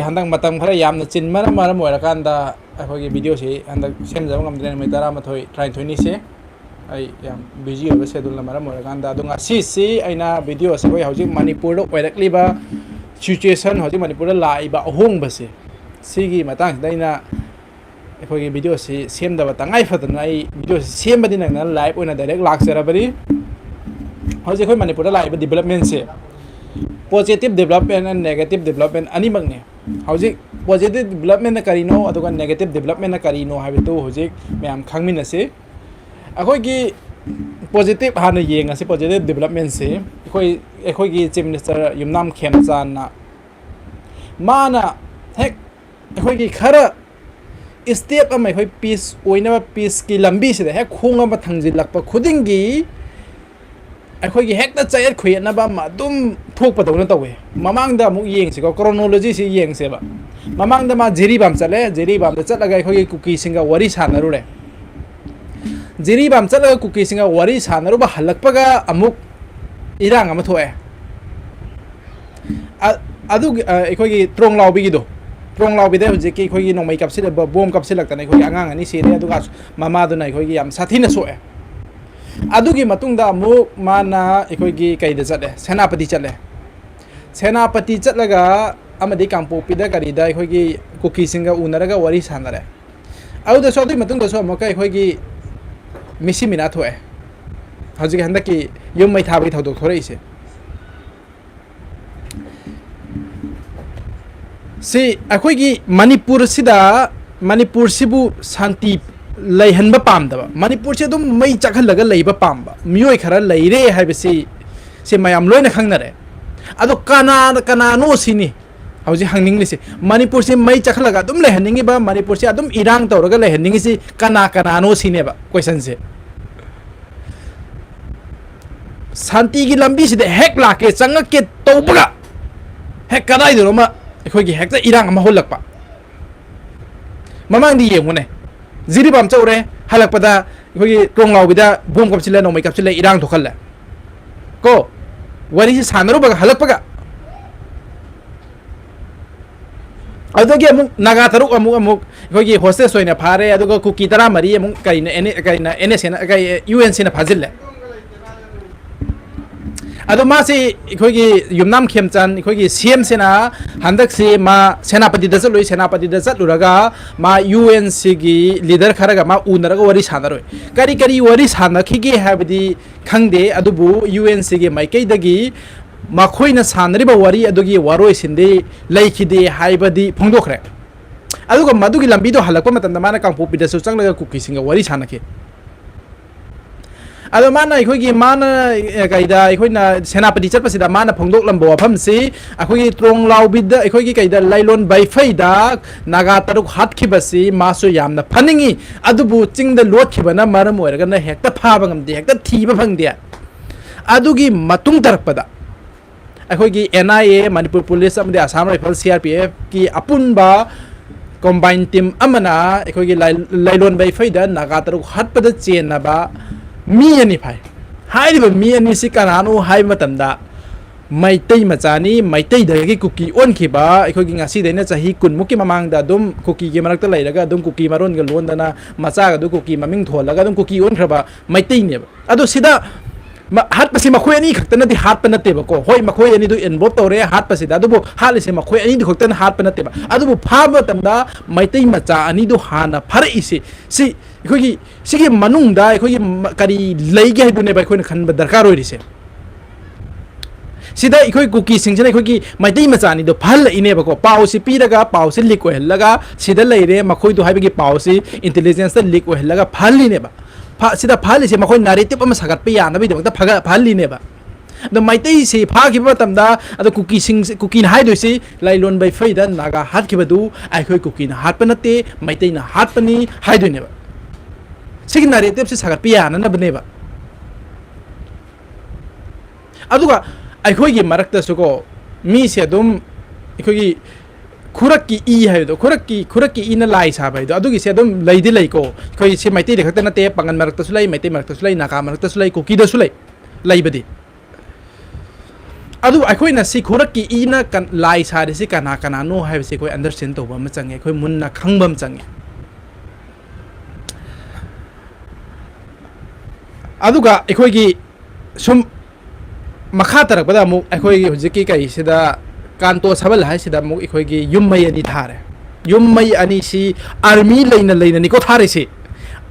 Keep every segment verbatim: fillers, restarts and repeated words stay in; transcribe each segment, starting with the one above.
ꯍꯟꯗꯛ ꯃꯇꯝ ꯈꯔ ꯌꯥꯝꯅ ꯆꯤꯟꯕꯅ ꯃꯔꯝ ꯑꯣꯏꯔꯀꯥꯟꯗ ꯑꯩꯈꯣꯏꯒꯤ ꯚꯤꯗꯤꯑꯣꯁꯤ ꯍꯟꯗꯛ ꯁꯦꯝꯖꯕ ꯉꯝꯗ꯭ꯔꯦ꯫ ꯅꯨꯃꯤꯠ ꯇꯔꯥꯃꯥꯊꯣꯏ, ꯇꯔꯥꯅꯤꯊꯣꯏꯅꯤꯁꯦ ꯑꯩ ꯌꯥꯝ ꯕꯤꯖꯤ ꯑꯣꯏꯕ ꯁꯦꯗꯨꯜꯅ ꯃꯔꯝ ꯑꯣꯏꯔꯀꯥꯟꯗ꯫ ꯑꯗꯣ ꯉꯁꯤꯁꯤ ꯑꯩꯅ ꯚꯤꯗꯤꯑꯣꯁꯦ ꯑꯩꯈꯣꯏ ꯍꯧꯖꯤꯛ ꯃꯅꯤꯄꯨꯔꯗ ꯑꯣꯏꯔꯛꯂꯤꯕ ꯁꯤꯆꯨꯋꯦꯁꯟ, ꯍꯧꯖꯤꯛ ꯃꯅꯤꯄꯨꯔꯗ ꯂꯥꯛꯏꯕ ꯑꯍꯣꯡꯕꯁꯦ, ꯁꯤꯒꯤ ꯃꯇꯥꯡꯁꯤꯗ ꯑꯩꯅ ꯑꯩꯈꯣꯏꯒꯤ ꯚꯤꯗꯤꯑꯣꯁꯤ ꯁꯦꯝꯗꯕ ꯇꯉꯥꯏ ꯐꯗꯅ ꯑꯩ ꯚꯤꯗꯤꯑꯣꯁꯤ ꯁꯦꯝꯕꯗꯤ ꯅꯪꯅ ꯂꯥꯏꯚ ꯑꯣꯏꯅ ꯗꯥꯏꯔꯦꯛ ꯂꯥꯛꯆꯔꯕꯅꯤ꯫ ꯍꯧꯖꯤꯛ ꯑꯩꯈꯣꯏ ꯃꯅꯤꯄꯨꯔꯗ ꯂꯥꯛꯏꯕ ꯗꯤꯕꯂꯞꯃꯦꯟꯁꯦ positive development and negative development ꯑꯅꯤꯃꯛꯅꯤ꯫ ꯍꯧꯖꯤꯛ positive developmentꯅ ꯀꯔꯤꯅꯣ ꯑꯗꯨꯒ negative developmentꯅ ꯀꯔꯤꯅꯣ ꯍꯥꯏꯕꯗꯨ ꯍꯧꯖꯤꯛ ꯃꯌꯥꯝ ꯈꯪꯃꯤꯟꯅꯁꯤ꯫ ꯑꯩꯈꯣꯏꯒꯤ positive ꯍꯥꯟꯅ ꯌꯦꯡꯉꯁꯤ꯫ Positive developmentꯁꯤ ꯑꯩꯈꯣꯏ, ꯑꯩꯈꯣꯏꯒꯤ Chief Minister ꯌꯨꯝꯅꯥꯝ ꯈꯦꯝꯆꯥꯟꯅ ꯃꯥꯅ ꯍꯦꯛ ꯑꯩꯈꯣꯏꯒꯤ ꯈꯔ step ꯑꯃ, ꯑꯩꯈꯣꯏ peace ꯑꯣꯏꯅꯕ, peaceꯀꯤ ꯂꯝꯕꯤꯁꯤꯗ ꯍꯦꯛ ꯈꯣꯡ ꯑꯃ ꯊꯥꯡꯖꯤꯜꯂꯛꯄ ꯈꯨꯗꯤꯡꯒꯤ ꯑꯩꯈꯣꯏꯒꯤ ꯍꯦꯛꯇ ꯆꯌꯦꯠ ꯈꯣꯏꯌꯦꯠꯅꯕ ꯑꯃ ꯑꯗꯨꯝ ꯊꯣꯛꯄꯗꯧꯅ ꯇꯧꯋꯦ꯫ ꯃꯃꯥꯡꯗ ꯑꯃꯨꯛ ꯌꯦꯡꯁꯤꯀꯣ, chronologyꯁꯤ ꯌꯦꯡꯁꯦꯕ꯫ ꯃꯃꯥꯡꯗ ꯃꯥ ꯖꯤꯔꯤꯕꯥꯝ ꯆꯠꯂꯦ, ꯖꯤꯔꯤꯕꯥꯝꯗ ꯆꯠꯂꯒ ꯑꯩꯈꯣꯏꯒꯤ ꯀꯨꯀꯤꯁꯤꯡꯒ ꯋꯥꯔꯤ ꯁꯥꯟꯅꯔꯨꯔꯦ꯫ ꯖꯤꯔꯤꯕꯥꯝ ꯆꯠꯂꯒ ꯀꯨꯀꯤꯁꯤꯡꯒ ꯋꯥꯔꯤ ꯁꯥꯟꯅꯔꯨꯕ ꯍꯜꯂꯛꯄꯒ ꯑꯃꯨꯛ ꯏꯔꯥꯡ ꯑꯃ ꯊꯣꯛꯑꯦ꯫ ꯑ-, ꯑꯗꯨꯒꯤ, ꯑ, ꯑꯩꯈꯣꯏꯒꯤ ꯇ꯭ꯔꯣꯡꯂꯥꯎꯕꯤꯒꯤꯗꯣ, ꯇ꯭ꯔꯣꯡꯂꯥꯎꯕꯤꯗ ꯍꯧꯖꯤꯛꯀꯤ ꯑꯩꯈꯣꯏꯒꯤ ꯅꯣꯡꯃꯩ ꯀꯥꯞꯁꯤꯜꯂ-, ꯕ-, ꯕꯣꯝ ꯀꯥꯞꯁꯤꯜꯂꯛꯇꯅ ꯑꯩꯈꯣꯏꯒꯤ ꯑꯉꯥꯡ ꯑꯅꯤ ꯁꯤꯔꯦ, ꯑꯗꯨꯒ ꯃꯃꯥꯗꯨꯅ ꯑꯩꯈꯣꯏꯒꯤ ꯌꯥꯝ ꯁꯥꯊꯤꯅ ꯁꯣꯛꯑꯦ꯫ ꯑꯗꯨꯒꯤ ꯃꯇꯨꯡꯗ ꯑꯃꯨꯛ ꯃꯥꯅ ꯑꯩꯈꯣꯏꯒꯤ ꯀꯩꯗ ꯆꯠꯂꯦ, ꯁꯦꯅꯥꯄꯇꯤ ꯆꯠꯂꯦ꯫ ꯁꯦꯅꯥꯄꯇꯤ ꯆꯠꯂꯒ ꯑꯃꯗꯤ ꯀꯥꯡꯄꯣꯛꯄꯤꯗ ꯀꯔꯤꯗ ꯑꯩꯈꯣꯏꯒꯤ ꯀꯨꯀꯤꯁꯤꯡꯒ ꯎꯅꯔꯒ ꯋꯥꯔꯤ ꯁꯥꯟꯅꯔꯦ꯫ ꯑꯗꯨꯗꯁꯨ, ꯑꯗꯨꯒꯤ ꯃꯇꯨꯡꯗꯁꯨ ꯑꯃꯨꯛꯀ ꯑꯩꯈꯣꯏꯒꯤ ꯃꯤꯁꯤ ꯃꯤꯅꯥ ꯊꯣꯛꯑꯦ꯫ ꯍꯧꯖꯤꯛ ꯍꯟꯗꯛꯀꯤ ꯌꯨꯝ ꯃꯩ ꯊꯥꯕꯒꯤ ꯊꯧꯗꯣꯛ ꯊꯣꯔꯛꯏꯁꯦ꯫ ꯁꯤ ꯑꯩꯈꯣꯏꯒꯤ ꯃꯅꯤꯄꯨꯔꯁꯤꯗ, ꯃꯅꯤꯄꯨꯔꯁꯤꯕꯨ ꯁꯥꯟꯇꯤ ꯂꯩꯍꯟꯕ ꯄꯥꯝꯗꯕ, ꯃꯅꯤꯄꯨꯔꯁꯤ ꯑꯗꯨꯝ ꯃꯩ ꯆꯥꯛꯍꯜꯂꯒ ꯂꯩꯕ ꯄꯥꯝꯕ ꯃꯤꯑꯣꯏ ꯈꯔ ꯂꯩꯔꯦ ꯍꯥꯏꯕꯁꯤ, ꯁꯤ ꯃꯌꯥꯝ ꯂꯣꯏꯅ ꯈꯪꯅꯔꯦ꯫ ꯑꯗꯣ ꯀꯅꯥ, ꯀꯅꯥꯅꯣ ꯁꯤꯅꯤ ꯍꯧꯖꯤꯛ ꯍꯪꯅꯤꯡꯂꯤꯁꯤ꯫ ꯃꯅꯤꯄꯨꯔꯁꯤ ꯃꯩ ꯆꯥꯛꯍꯜꯂꯒ ꯑꯗꯨꯝ ꯂꯩꯍꯟꯅꯤꯡꯉꯤꯕ, ꯃꯅꯤꯄꯨꯔꯁꯤ ꯑꯗꯨꯝ ꯏꯔꯥꯡ ꯇꯧꯔꯒ ꯂꯩꯍꯟꯅꯤꯡꯉꯤꯁꯤ ꯀꯅꯥ, ꯀꯅꯥꯅꯣ ꯁꯤꯅꯦꯕ questionꯁꯦ꯫ ꯁꯥꯟꯇꯤꯒꯤ ꯂꯝꯕꯤꯁꯤꯗ ꯍꯦꯛ ꯂꯥꯛꯀꯦ, ꯆꯪꯉꯛꯀꯦ ꯇꯧꯕꯒ ꯍꯦꯛ ꯀꯗꯥꯏꯗꯅꯣꯃ ꯑꯩꯈꯣꯏꯒꯤ ꯍꯦꯛꯇ ꯏꯔꯥꯡ ꯑꯃ ꯍꯧꯜꯂꯛꯄ꯫ ꯃꯃꯥꯡꯗꯤ ꯌꯦꯡꯉꯨꯅꯦ, ꯖꯤꯔꯤꯕꯥꯝ ꯆꯧꯔꯦ, ꯍꯜꯂꯛꯄꯗ ꯑꯩꯈꯣꯏꯒꯤ ꯇ꯭ꯔꯣꯡꯂꯥꯎꯕꯤꯗ ꯕꯣꯝ ꯀꯥꯞꯁꯤꯜꯂꯦ, ꯅꯣꯡꯃꯩ ꯀꯥꯞꯁꯤꯜꯂꯦ, ꯏꯔꯥꯡ ꯊꯣꯛꯍꯜꯂꯦ꯫ ꯀꯣ, ꯋꯥꯔꯤꯁꯤ ꯁꯥꯟꯅꯔꯨꯕꯒ ꯍꯜꯂꯛꯄꯒ ꯑꯗꯨꯗꯒꯤ ꯑꯃꯨꯛ ꯅꯥꯒꯥ ꯇꯔꯨꯛ ꯑꯃꯨꯛ ꯑꯃꯨꯛ ꯑꯩꯈꯣꯏꯒꯤ ꯍꯣꯁꯇꯦꯖ ꯑꯣꯏꯅ ꯐꯥꯔꯦ, ꯑꯗꯨꯒ ꯀꯨꯀꯤ ꯇꯔꯥꯃꯔꯤ ꯑꯃꯨꯛ ꯀꯔꯤꯅ ꯑꯦꯟ ꯑꯦ ꯀꯔꯤꯅ ꯑꯦꯟ ꯑꯦꯁ ꯑꯦꯅ ꯀꯔꯤ ꯌꯨ ꯑꯦꯟ ꯁꯤꯅ ꯐꯥꯖꯤꯜꯂꯦ꯫ ꯑꯗꯣ ꯃꯥꯁꯤ ꯑꯩꯈꯣꯏꯒꯤ ꯌꯨꯝꯅꯥꯝ ꯈꯦꯝꯆꯥꯟ ꯑꯩꯈꯣꯏꯒꯤ ꯁꯤ ꯑꯦꯝꯁꯤꯅ ꯍꯟꯗꯛꯁꯤ ꯃꯥ ꯁꯦꯅꯥꯄꯇꯤꯗ ꯆꯠꯂꯨꯏ꯫ ꯁꯦꯅꯥꯄꯇꯤꯗ ꯆꯠꯂꯨꯔꯒ ꯃꯥ ꯌꯨ ꯑꯦꯟ ꯁꯤꯒꯤ ꯂꯤꯗꯔ ꯈꯔꯒ ꯃꯥ ꯎꯅꯔꯒ ꯋꯥꯔꯤ ꯁꯥꯟꯅꯔꯨꯏ꯫ ꯀꯔꯤ ꯀꯔꯤ ꯋꯥꯔꯤ ꯁꯥꯟꯅꯈꯤꯒꯦ ꯍꯥꯏꯕꯗꯤ ꯈꯪꯗꯦ, ꯑꯗꯨꯕꯨ ꯌꯨ ꯑꯦꯟ ꯁꯤꯒꯤ ꯃꯥꯏꯀꯩꯗꯒꯤ ꯃꯈꯣꯏꯅ ꯁꯥꯟꯅꯔꯤꯕ ꯋꯥꯔꯤ ꯑꯗꯨꯒꯤ ꯋꯥꯔꯣꯏꯁꯤꯟꯗꯤ ꯂꯩꯈꯤꯗꯦ ꯍꯥꯏꯕꯗꯤ ꯐꯣꯡꯗꯣꯛꯈ꯭ꯔꯦ꯫ ꯑꯗꯨꯒ ꯃꯗꯨꯒꯤ ꯂꯝꯕꯤꯗꯣ ꯍꯜꯂꯛꯄ ꯃꯇꯝꯗ ꯃꯥꯅ ꯀꯥꯡꯄꯣꯛꯄꯤꯗꯁꯨ ꯆꯪꯂꯒ ꯀꯨꯀꯤꯁꯤꯡꯒ ꯋꯥꯔꯤ ꯁꯥꯟꯅꯈꯤ꯫ ꯑꯗꯣ ꯃꯥꯅ ꯑꯩꯈꯣꯏꯒꯤ ꯃꯥꯅ ꯑꯦ, ꯀꯩꯗ ꯑꯩꯈꯣꯏꯅ ꯁꯦꯅꯥꯄꯇꯤ ꯆꯠꯄꯁꯤꯗ ꯃꯥꯅ ꯐꯣꯡꯗꯣꯛꯂꯝꯕ ꯋꯥꯐꯝꯁꯤ, ꯑꯩꯈꯣꯏꯒꯤ ꯇ꯭ꯔꯣꯡꯂꯥꯎꯕꯤꯗ ꯑꯩꯈꯣꯏꯒꯤ ꯀꯩꯗ ꯂꯥꯏꯂꯣꯟ ꯕꯩꯐꯩꯗ ꯅꯥꯒꯥ ꯇꯔꯨꯛ ꯍꯥꯠꯈꯤꯕꯁꯤ ꯃꯥꯁꯨ ꯌꯥꯝꯅ ꯐꯅꯤꯡꯉꯤ, ꯑꯗꯨꯕꯨ ꯆꯤꯡꯗ ꯂꯣꯠꯈꯤꯕꯅ ꯃꯔꯝ ꯑꯣꯏꯔꯒꯅ ꯍꯦꯛꯇ ꯐꯥꯕ ꯉꯝꯗꯦ, ꯍꯦꯛꯇ ꯊꯤꯕ ꯐꯪꯗꯦ꯫ ꯑꯗꯨꯒꯤ ꯃꯇꯨꯡ ꯇꯥꯔꯛꯄꯗ ꯑꯩꯈꯣꯏꯒꯤ N I A, Manipur police ꯑꯃꯗꯤ Assam rifle, C R P ꯑꯦꯐꯀꯤ ꯑꯄꯨꯟꯕ ꯀꯣꯝꯕꯥꯏꯟ ꯇꯤꯝ ꯑꯃꯅ ꯑꯩꯈꯣꯏꯒꯤ ꯂꯥꯏ-, ꯂꯥꯏꯂꯣꯟ ꯕꯩꯐꯩꯗ ꯅꯥꯒꯥ ꯇꯔꯨꯛ ꯍꯥꯠꯄꯗ ꯆꯦꯟꯅꯕ ꯃꯤ ꯑꯅꯤ ꯐꯥꯏ꯫ ꯍꯥꯏꯔꯤꯕ ꯃꯤ ꯑꯅꯤꯁꯤ ꯀꯅꯥꯅꯣ ꯍꯥꯏꯕ ꯃꯇꯝꯗ, ꯃꯩꯇꯩ ꯃꯆꯥꯅꯤ꯫ ꯃꯩꯇꯩꯗꯒꯤ ꯀꯨꯀꯤ ꯑꯣꯟꯈꯤꯕ, ꯑꯩꯈꯣꯏꯒꯤ ꯉꯁꯤꯗꯩꯅ ꯆꯍꯤ ꯀꯨꯟꯃꯨꯛꯀꯤ ꯃꯃꯥꯡꯗ ꯑꯗꯨꯝ ꯀꯨꯀꯤꯒꯤ ꯃꯔꯛꯇ ꯂꯩꯔꯒ ꯑꯗꯨꯝ ꯀꯨꯀꯤ ꯃꯔꯣꯟꯒ ꯂꯣꯟꯗꯅ ꯃꯆꯥꯒꯗꯨ ꯀꯨꯀꯤ ꯃꯃꯤꯡ ꯊꯣꯜꯂꯒ ꯑꯗꯨꯝ ꯀꯨꯀꯤ ꯑꯣꯟꯈ꯭ꯔꯕ ꯃꯩꯇꯩꯅꯦꯕ꯫ ꯑꯗꯣ ꯁꯤꯗ ꯃ-, ꯍꯥꯠꯄꯁꯤ ꯃꯈꯣꯏ ꯑꯅꯤ ꯈꯛꯇꯅꯗꯤ ꯍꯥꯠꯄ ꯅꯠꯇꯦꯕꯀꯣ꯫ ꯍꯣꯏ, ꯃꯈꯣꯏ ꯑꯅꯤꯗꯨ ꯏꯟꯚꯣꯜꯕ ꯇꯧꯔꯦ ꯍꯥꯠꯄꯁꯤꯗ, ꯑꯗꯨꯕꯨ ꯍꯥꯠꯂꯤꯁꯦ ꯃꯈꯣꯏ ꯑꯅꯤꯗꯨ ꯈꯛꯇꯅ ꯍꯥꯠꯄ ꯅꯠꯇꯦꯕ꯫ ꯑꯗꯨꯕꯨ ꯐꯥꯕ ꯃꯇꯝꯗ ꯃꯩꯇꯩ ꯃꯆꯥ ꯑꯅꯤꯗꯨ ꯍꯥꯟꯅ ꯐꯥꯔꯛꯏꯁꯤ, ꯁꯤ ꯑꯩꯈꯣꯏꯒꯤ ꯁꯤꯒꯤ ꯃꯅꯨꯡꯗ ꯑꯩꯈꯣꯏꯒꯤ ꯃ-, ꯀꯔꯤ ꯂꯩꯒꯦ ꯍꯥꯏꯗꯨꯅꯦꯕ ꯑꯩꯈꯣꯏꯅ ꯈꯟꯕ ꯗꯔꯀꯥꯔ ꯑꯣꯏꯔꯤꯁꯦ꯫ ꯁꯤꯗ ꯑꯩꯈꯣꯏ ꯀꯨꯀꯤꯁꯤꯡꯁꯤꯅ ꯑꯩꯈꯣꯏꯒꯤ ꯃꯩꯇꯩ ꯃꯆꯥ ꯑꯅꯤꯗꯣ ꯐꯥꯍꯜꯂꯛꯏꯅꯦꯕꯀꯣ꯫ ꯄꯥꯎꯁꯤ ꯄꯤꯔꯒ, ꯄꯥꯎꯁꯤ ꯂꯤꯛ ꯑꯣꯏꯍꯜꯂꯒ, ꯁꯤꯗ ꯂꯩꯔꯦ ꯃꯈꯣꯏꯗꯣ ꯍꯥꯏꯕꯒꯤ ꯄꯥꯎꯁꯤ ꯏꯟꯇꯦꯂꯤꯖꯦꯟꯁꯇ ꯂꯤꯛ ꯑꯣꯏꯍꯜꯂꯒ ꯐꯥꯍꯜꯂꯤꯅꯦꯕ꯫ ꯐꯥ-, ꯁꯤꯗ ꯐꯥꯍꯜꯂꯤꯁꯦ ꯃꯈꯣꯏ ꯅꯦꯔꯦꯇꯤꯚ ꯑꯃ ꯁꯥꯒꯠꯄ ꯌꯥꯅꯕꯒꯤꯗꯃꯛꯇ ꯐꯒ-, ꯐꯥꯍꯜꯂꯤꯅꯦꯕ꯫ ꯑꯗꯣ ꯃꯩꯇꯩꯁꯤ ꯐꯥꯈꯤꯕ ꯃꯇꯝꯗ, ꯑꯗꯣ ꯀꯨꯀꯤꯁꯤꯡꯁꯤ, ꯀꯨꯀꯤꯅ ꯍꯥꯏꯗꯣꯏꯁꯤ, ꯂꯥꯏꯂꯣꯟ ꯕꯩꯐꯩꯗ ꯅꯥꯒꯥ ꯍꯥꯠꯈꯤꯕꯗꯨ ꯑꯩꯈꯣꯏ ꯀꯨꯀꯤꯅ ꯍꯥꯠꯄ ꯅꯠꯇꯦ, ꯃꯩꯇꯩꯅ ꯍꯥꯠꯄꯅꯤ ꯍꯥꯏꯗꯣꯏꯅꯦꯕ꯫ ꯁꯤꯒꯤ ꯅꯦꯔꯦꯇꯤꯚꯁꯤ ꯁꯥꯒꯠꯄ ꯌꯥꯅꯅꯕꯅꯦꯕ꯫ ꯑꯗꯨꯒ ꯑꯩꯈꯣꯏꯒꯤ ꯃꯔꯛꯇꯁꯨꯀꯣ, ꯃꯤꯁꯦ ꯑꯗꯨꯝ ꯑꯩꯈꯣꯏꯒꯤ ꯈꯨꯔꯛꯀꯤ ꯏ ꯍꯥꯏꯕꯗꯣ, ꯈꯨꯔꯛꯀꯤ, ꯈꯨꯔꯛꯀꯤ ꯏꯅ ꯂꯥꯏ ꯁꯥꯕ ꯍꯥꯏꯗꯣ, ꯑꯗꯨꯒꯤꯁꯦ ꯑꯗꯨꯝ ꯂꯩꯗꯤ ꯂꯩꯀꯣ꯫ ꯑꯩꯈꯣꯏ ꯁꯤ ꯃꯩꯇꯩꯗ ꯈꯛꯇ ꯅꯠꯇꯦ, ꯄꯥꯉꯜ ꯃꯔꯛꯇꯁꯨ ꯂꯩ, ꯃꯩꯇꯩ ꯃꯔꯛꯇꯁꯨ ꯂꯩ, ꯅꯥꯒꯥ ꯃꯔꯛꯇꯁꯨ ꯂꯩ, ꯀꯨꯀꯤꯗꯁꯨ ꯂꯩ, ꯂꯩꯕꯗꯤ꯫ ꯑꯗꯨ ꯑꯩꯈꯣꯏꯅ ꯁꯤ ꯈꯨꯔꯛꯀꯤ ꯏꯅ ꯀꯟ-, ꯂꯥꯏ ꯁꯥꯔꯤꯁꯤ ꯀꯅꯥ ꯀꯅꯥꯅꯣ ꯍꯥꯏꯕꯁꯤ ꯑꯩꯈꯣꯏ understand ꯇꯧꯕ ꯑꯃ ꯆꯪꯉꯦ, ꯑꯩꯈꯣꯏ ꯃꯨꯟꯅ ꯈꯪꯕ ꯑꯃ ꯆꯪꯉꯦ꯫ ꯑꯗꯨꯒ ꯑꯩꯈꯣꯏꯒꯤ ꯁꯨꯝ ꯃꯈꯥ ꯇꯥꯔꯛꯄꯗ ꯑꯃꯨꯛ ꯑꯩꯈꯣꯏꯒꯤ ꯍꯧꯖꯤꯛꯀꯤ ꯀꯔꯤꯁꯤꯗ, ꯀꯥꯟꯇꯣ ꯁꯕꯜ ꯍꯥꯏꯁꯤꯗ ꯑꯃꯨꯛ ꯑꯩꯈꯣꯏꯒꯤ ꯌꯨꯝ ꯃꯩ ꯑꯅꯤ ꯊꯥꯔꯦ꯫ ꯌꯨꯝ ꯃꯩ ꯑꯅꯤꯁꯤ ꯑꯥꯔꯃꯤ ꯂꯩꯅ ꯂꯩꯅꯅꯤꯀꯣ ꯊꯥꯔꯤꯁꯤ꯫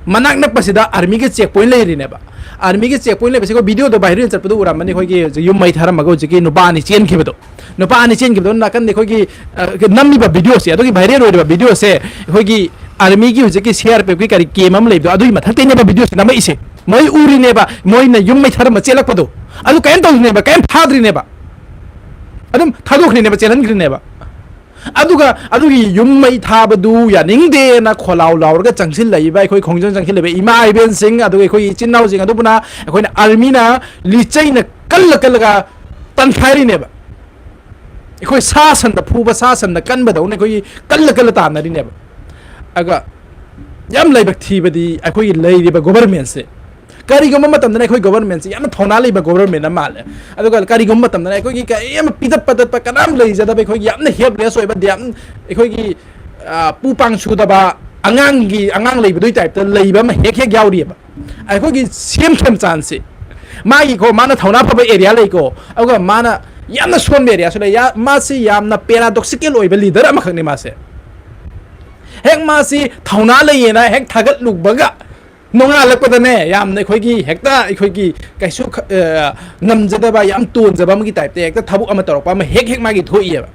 ꯃꯅꯥꯛ ꯅꯛꯄꯁꯤꯗ ꯑꯥꯔꯃꯤꯒꯤ check point ꯂꯩꯔꯤꯅꯦꯕ꯫ ꯑꯥꯔꯃꯤꯒꯤ check point ꯂꯩꯕꯁꯤ ꯑꯩꯈꯣꯏ videoꯗ viral ꯆꯠꯄꯗ ꯎꯔꯝꯃꯅꯤ, ꯑꯩꯈꯣꯏꯒꯤ ꯍꯧꯖꯤꯛ ꯌꯨꯝ ꯃꯩ ꯊꯥꯔꯝꯃꯒ ꯍꯧꯖꯤꯛꯀꯤ ꯅꯨꯄꯥ ꯑꯅꯤ ꯆꯦꯟꯈꯤꯕꯗꯣ, ꯅꯨꯄꯥ ꯑꯅꯤ ꯆꯦꯟꯈꯤꯕꯗꯣ ꯅꯥꯀꯟꯗ ꯑꯩꯈꯣꯏꯒꯤ, ꯑ, ꯅꯝꯃꯤꯕ videoꯁꯦ, ꯑꯗꯨꯒꯤ viral ꯑꯣꯏꯔꯤꯕ videoꯁꯦ ꯑꯩꯈꯣꯏꯒꯤ ꯑꯥꯔꯃꯤꯒꯤ ꯍꯧꯖꯤꯛꯀꯤ CRPFꯀꯤ ꯀꯔꯤ camp ꯑꯃ ꯂꯩꯕꯗꯣ, ꯑꯗꯨꯒꯤ ꯃꯊꯛꯇꯩꯅꯦꯕ videoꯁꯦ ꯅꯝꯃꯛꯏꯁꯦ꯫ ꯃꯣꯏ ꯎꯔꯤꯅꯦꯕ, ꯃꯣꯏꯅ ꯌꯨꯝ ꯃꯩ ꯊꯥꯔꯝꯕ ꯆꯦꯜꯂꯛꯄꯗꯣ꯫ ꯑꯗꯨ ꯀꯔꯤꯝ ꯇꯧꯗ꯭ꯔꯤꯅꯦꯕ, ꯀꯔꯤꯝ ꯊꯥꯗ꯭ꯔꯤꯅꯦꯕ, ꯑꯗꯨꯝ ꯊꯥꯗꯣꯛꯈ꯭ꯔꯤꯅꯦꯕ, ꯆꯦꯜꯍꯟꯈ꯭ꯔꯤꯅꯦꯕ꯫ ꯑꯗꯨꯒ ꯑꯗꯨꯒꯤ ꯌꯨꯝ ꯃꯩ ꯊꯥꯕꯗꯨ ꯌꯥꯅꯤꯡꯗꯦꯅ ꯈꯣꯜꯂꯥꯎ ꯂꯥꯎꯔꯒ ꯆꯪꯁꯤꯜꯂꯛꯏꯕ ꯑꯩꯈꯣꯏ ꯈꯣꯡꯖꯪ ꯆꯪꯁꯤꯜꯂꯛꯏꯕ ꯏꯃꯥ ꯏꯕꯦꯟꯁꯤꯡ, ꯑꯗꯨꯒ ꯑꯩꯈꯣꯏ ꯏꯆꯤꯟ ꯏꯅꯥꯎꯁꯤꯡ ꯑꯗꯨꯕꯨꯅ ꯑꯩꯈꯣꯏꯅ ꯑꯥꯔꯃꯤꯅ ꯂꯤꯆꯩꯅ ꯀꯜꯂ ꯀꯜꯂꯒ ꯇꯟꯈꯥꯏꯔꯤꯅꯦꯕ꯫ ꯑꯩꯈꯣꯏ ꯁꯥ ꯁꯟꯗ ꯐꯨꯕ, ꯁꯥ ꯁꯟꯗ ꯀꯟꯕꯗꯧꯅ ꯑꯩꯈꯣꯏꯒꯤ ꯀꯜꯂ ꯀꯜꯂ ꯇꯥꯟꯅꯔꯤꯅꯦꯕ꯫ ꯑꯗꯨꯒ ꯌꯥꯝ ꯂꯥꯏꯕꯛ ꯊꯤꯕꯗꯤ ꯑꯩꯈꯣꯏꯒꯤ ꯂꯩꯔꯤꯕ governmentꯁꯦ, ꯀꯔꯤꯒꯨꯝꯕ ꯃꯇꯝꯗꯅ ꯑꯩꯈꯣꯏ governmentꯁꯦ ꯌꯥꯝꯅ ꯊꯧꯅꯥ ꯂꯩꯕ government ꯑꯃ ꯃꯥꯜꯂꯦ, ꯑꯗꯨꯒ ꯀꯔꯤꯒꯨꯝꯕ ꯃꯇꯝꯗꯅ ꯑꯩꯈꯣꯏꯒꯤ ꯀꯔꯤꯝ ꯄꯤꯗꯠ ꯄꯗꯠꯄ ꯀꯅꯥꯝ ꯂꯩꯖꯗꯕ, ꯑꯩꯈꯣꯏꯒꯤ ꯌꯥꯝꯅ helpless ꯑꯣꯏꯕ, ꯌꯥꯝ ꯑꯩꯈꯣꯏꯒꯤ, ꯑ, ꯄꯨ ꯄꯥꯡ ꯁꯨꯗꯕ ꯑꯉꯥꯡꯒꯤ, ꯑꯉꯥꯡ ꯂꯩꯕꯗꯨꯒꯤ typeꯇ ꯂꯩꯕ ꯑꯃ ꯍꯦꯛ ꯍꯦꯛ ꯌꯥꯎꯔꯤꯑꯕ꯫ ꯑꯩꯈꯣꯏꯒꯤ CM ꯈꯦꯝꯆꯥꯟꯁꯦ, ꯃꯥꯒꯤꯀꯣ, ꯃꯥꯅ ꯊꯧꯅꯥ ꯐꯕ area ꯂꯩꯀꯣ, ꯑꯗꯨꯒ ꯃꯥꯅ ꯌꯥꯝꯅ ꯁꯣꯟꯕ areaꯁꯨ ꯂꯩ꯫ ꯌꯥ-, ꯃꯥꯁꯤ ꯌꯥꯝꯅ paradoxical ꯑꯣꯏꯕ leader ꯑꯃꯈꯛꯅꯤ ꯃꯥꯁꯦ꯫ ꯍꯦꯛ ꯃꯥꯁꯤ ꯊꯧꯅꯥ ꯂꯩꯌꯦꯅ ꯍꯦꯛ ꯊꯥꯒꯠꯂꯨꯕꯒ, ꯅꯣꯡꯉꯥꯜꯂꯛꯄꯗꯅꯦ, ꯌꯥꯝꯅ ꯑꯩꯈꯣꯏꯒꯤ ꯍꯦꯛꯇ ꯑꯩꯈꯣꯏꯒꯤ ꯀꯩꯁꯨ ꯈ-, ꯑ, ꯉꯝꯖꯗꯕ, ꯌꯥꯝ ꯇꯣꯟꯖꯕ ꯑꯃꯒꯤ typeꯇ ꯍꯦꯛꯇ ꯊꯕꯛ ꯑꯃ ꯇꯧꯔꯛꯄ ꯑꯃ ꯍꯦꯛ ꯍꯦꯛ ꯃꯥꯒꯤ ꯊꯣꯛꯏꯑꯕ꯫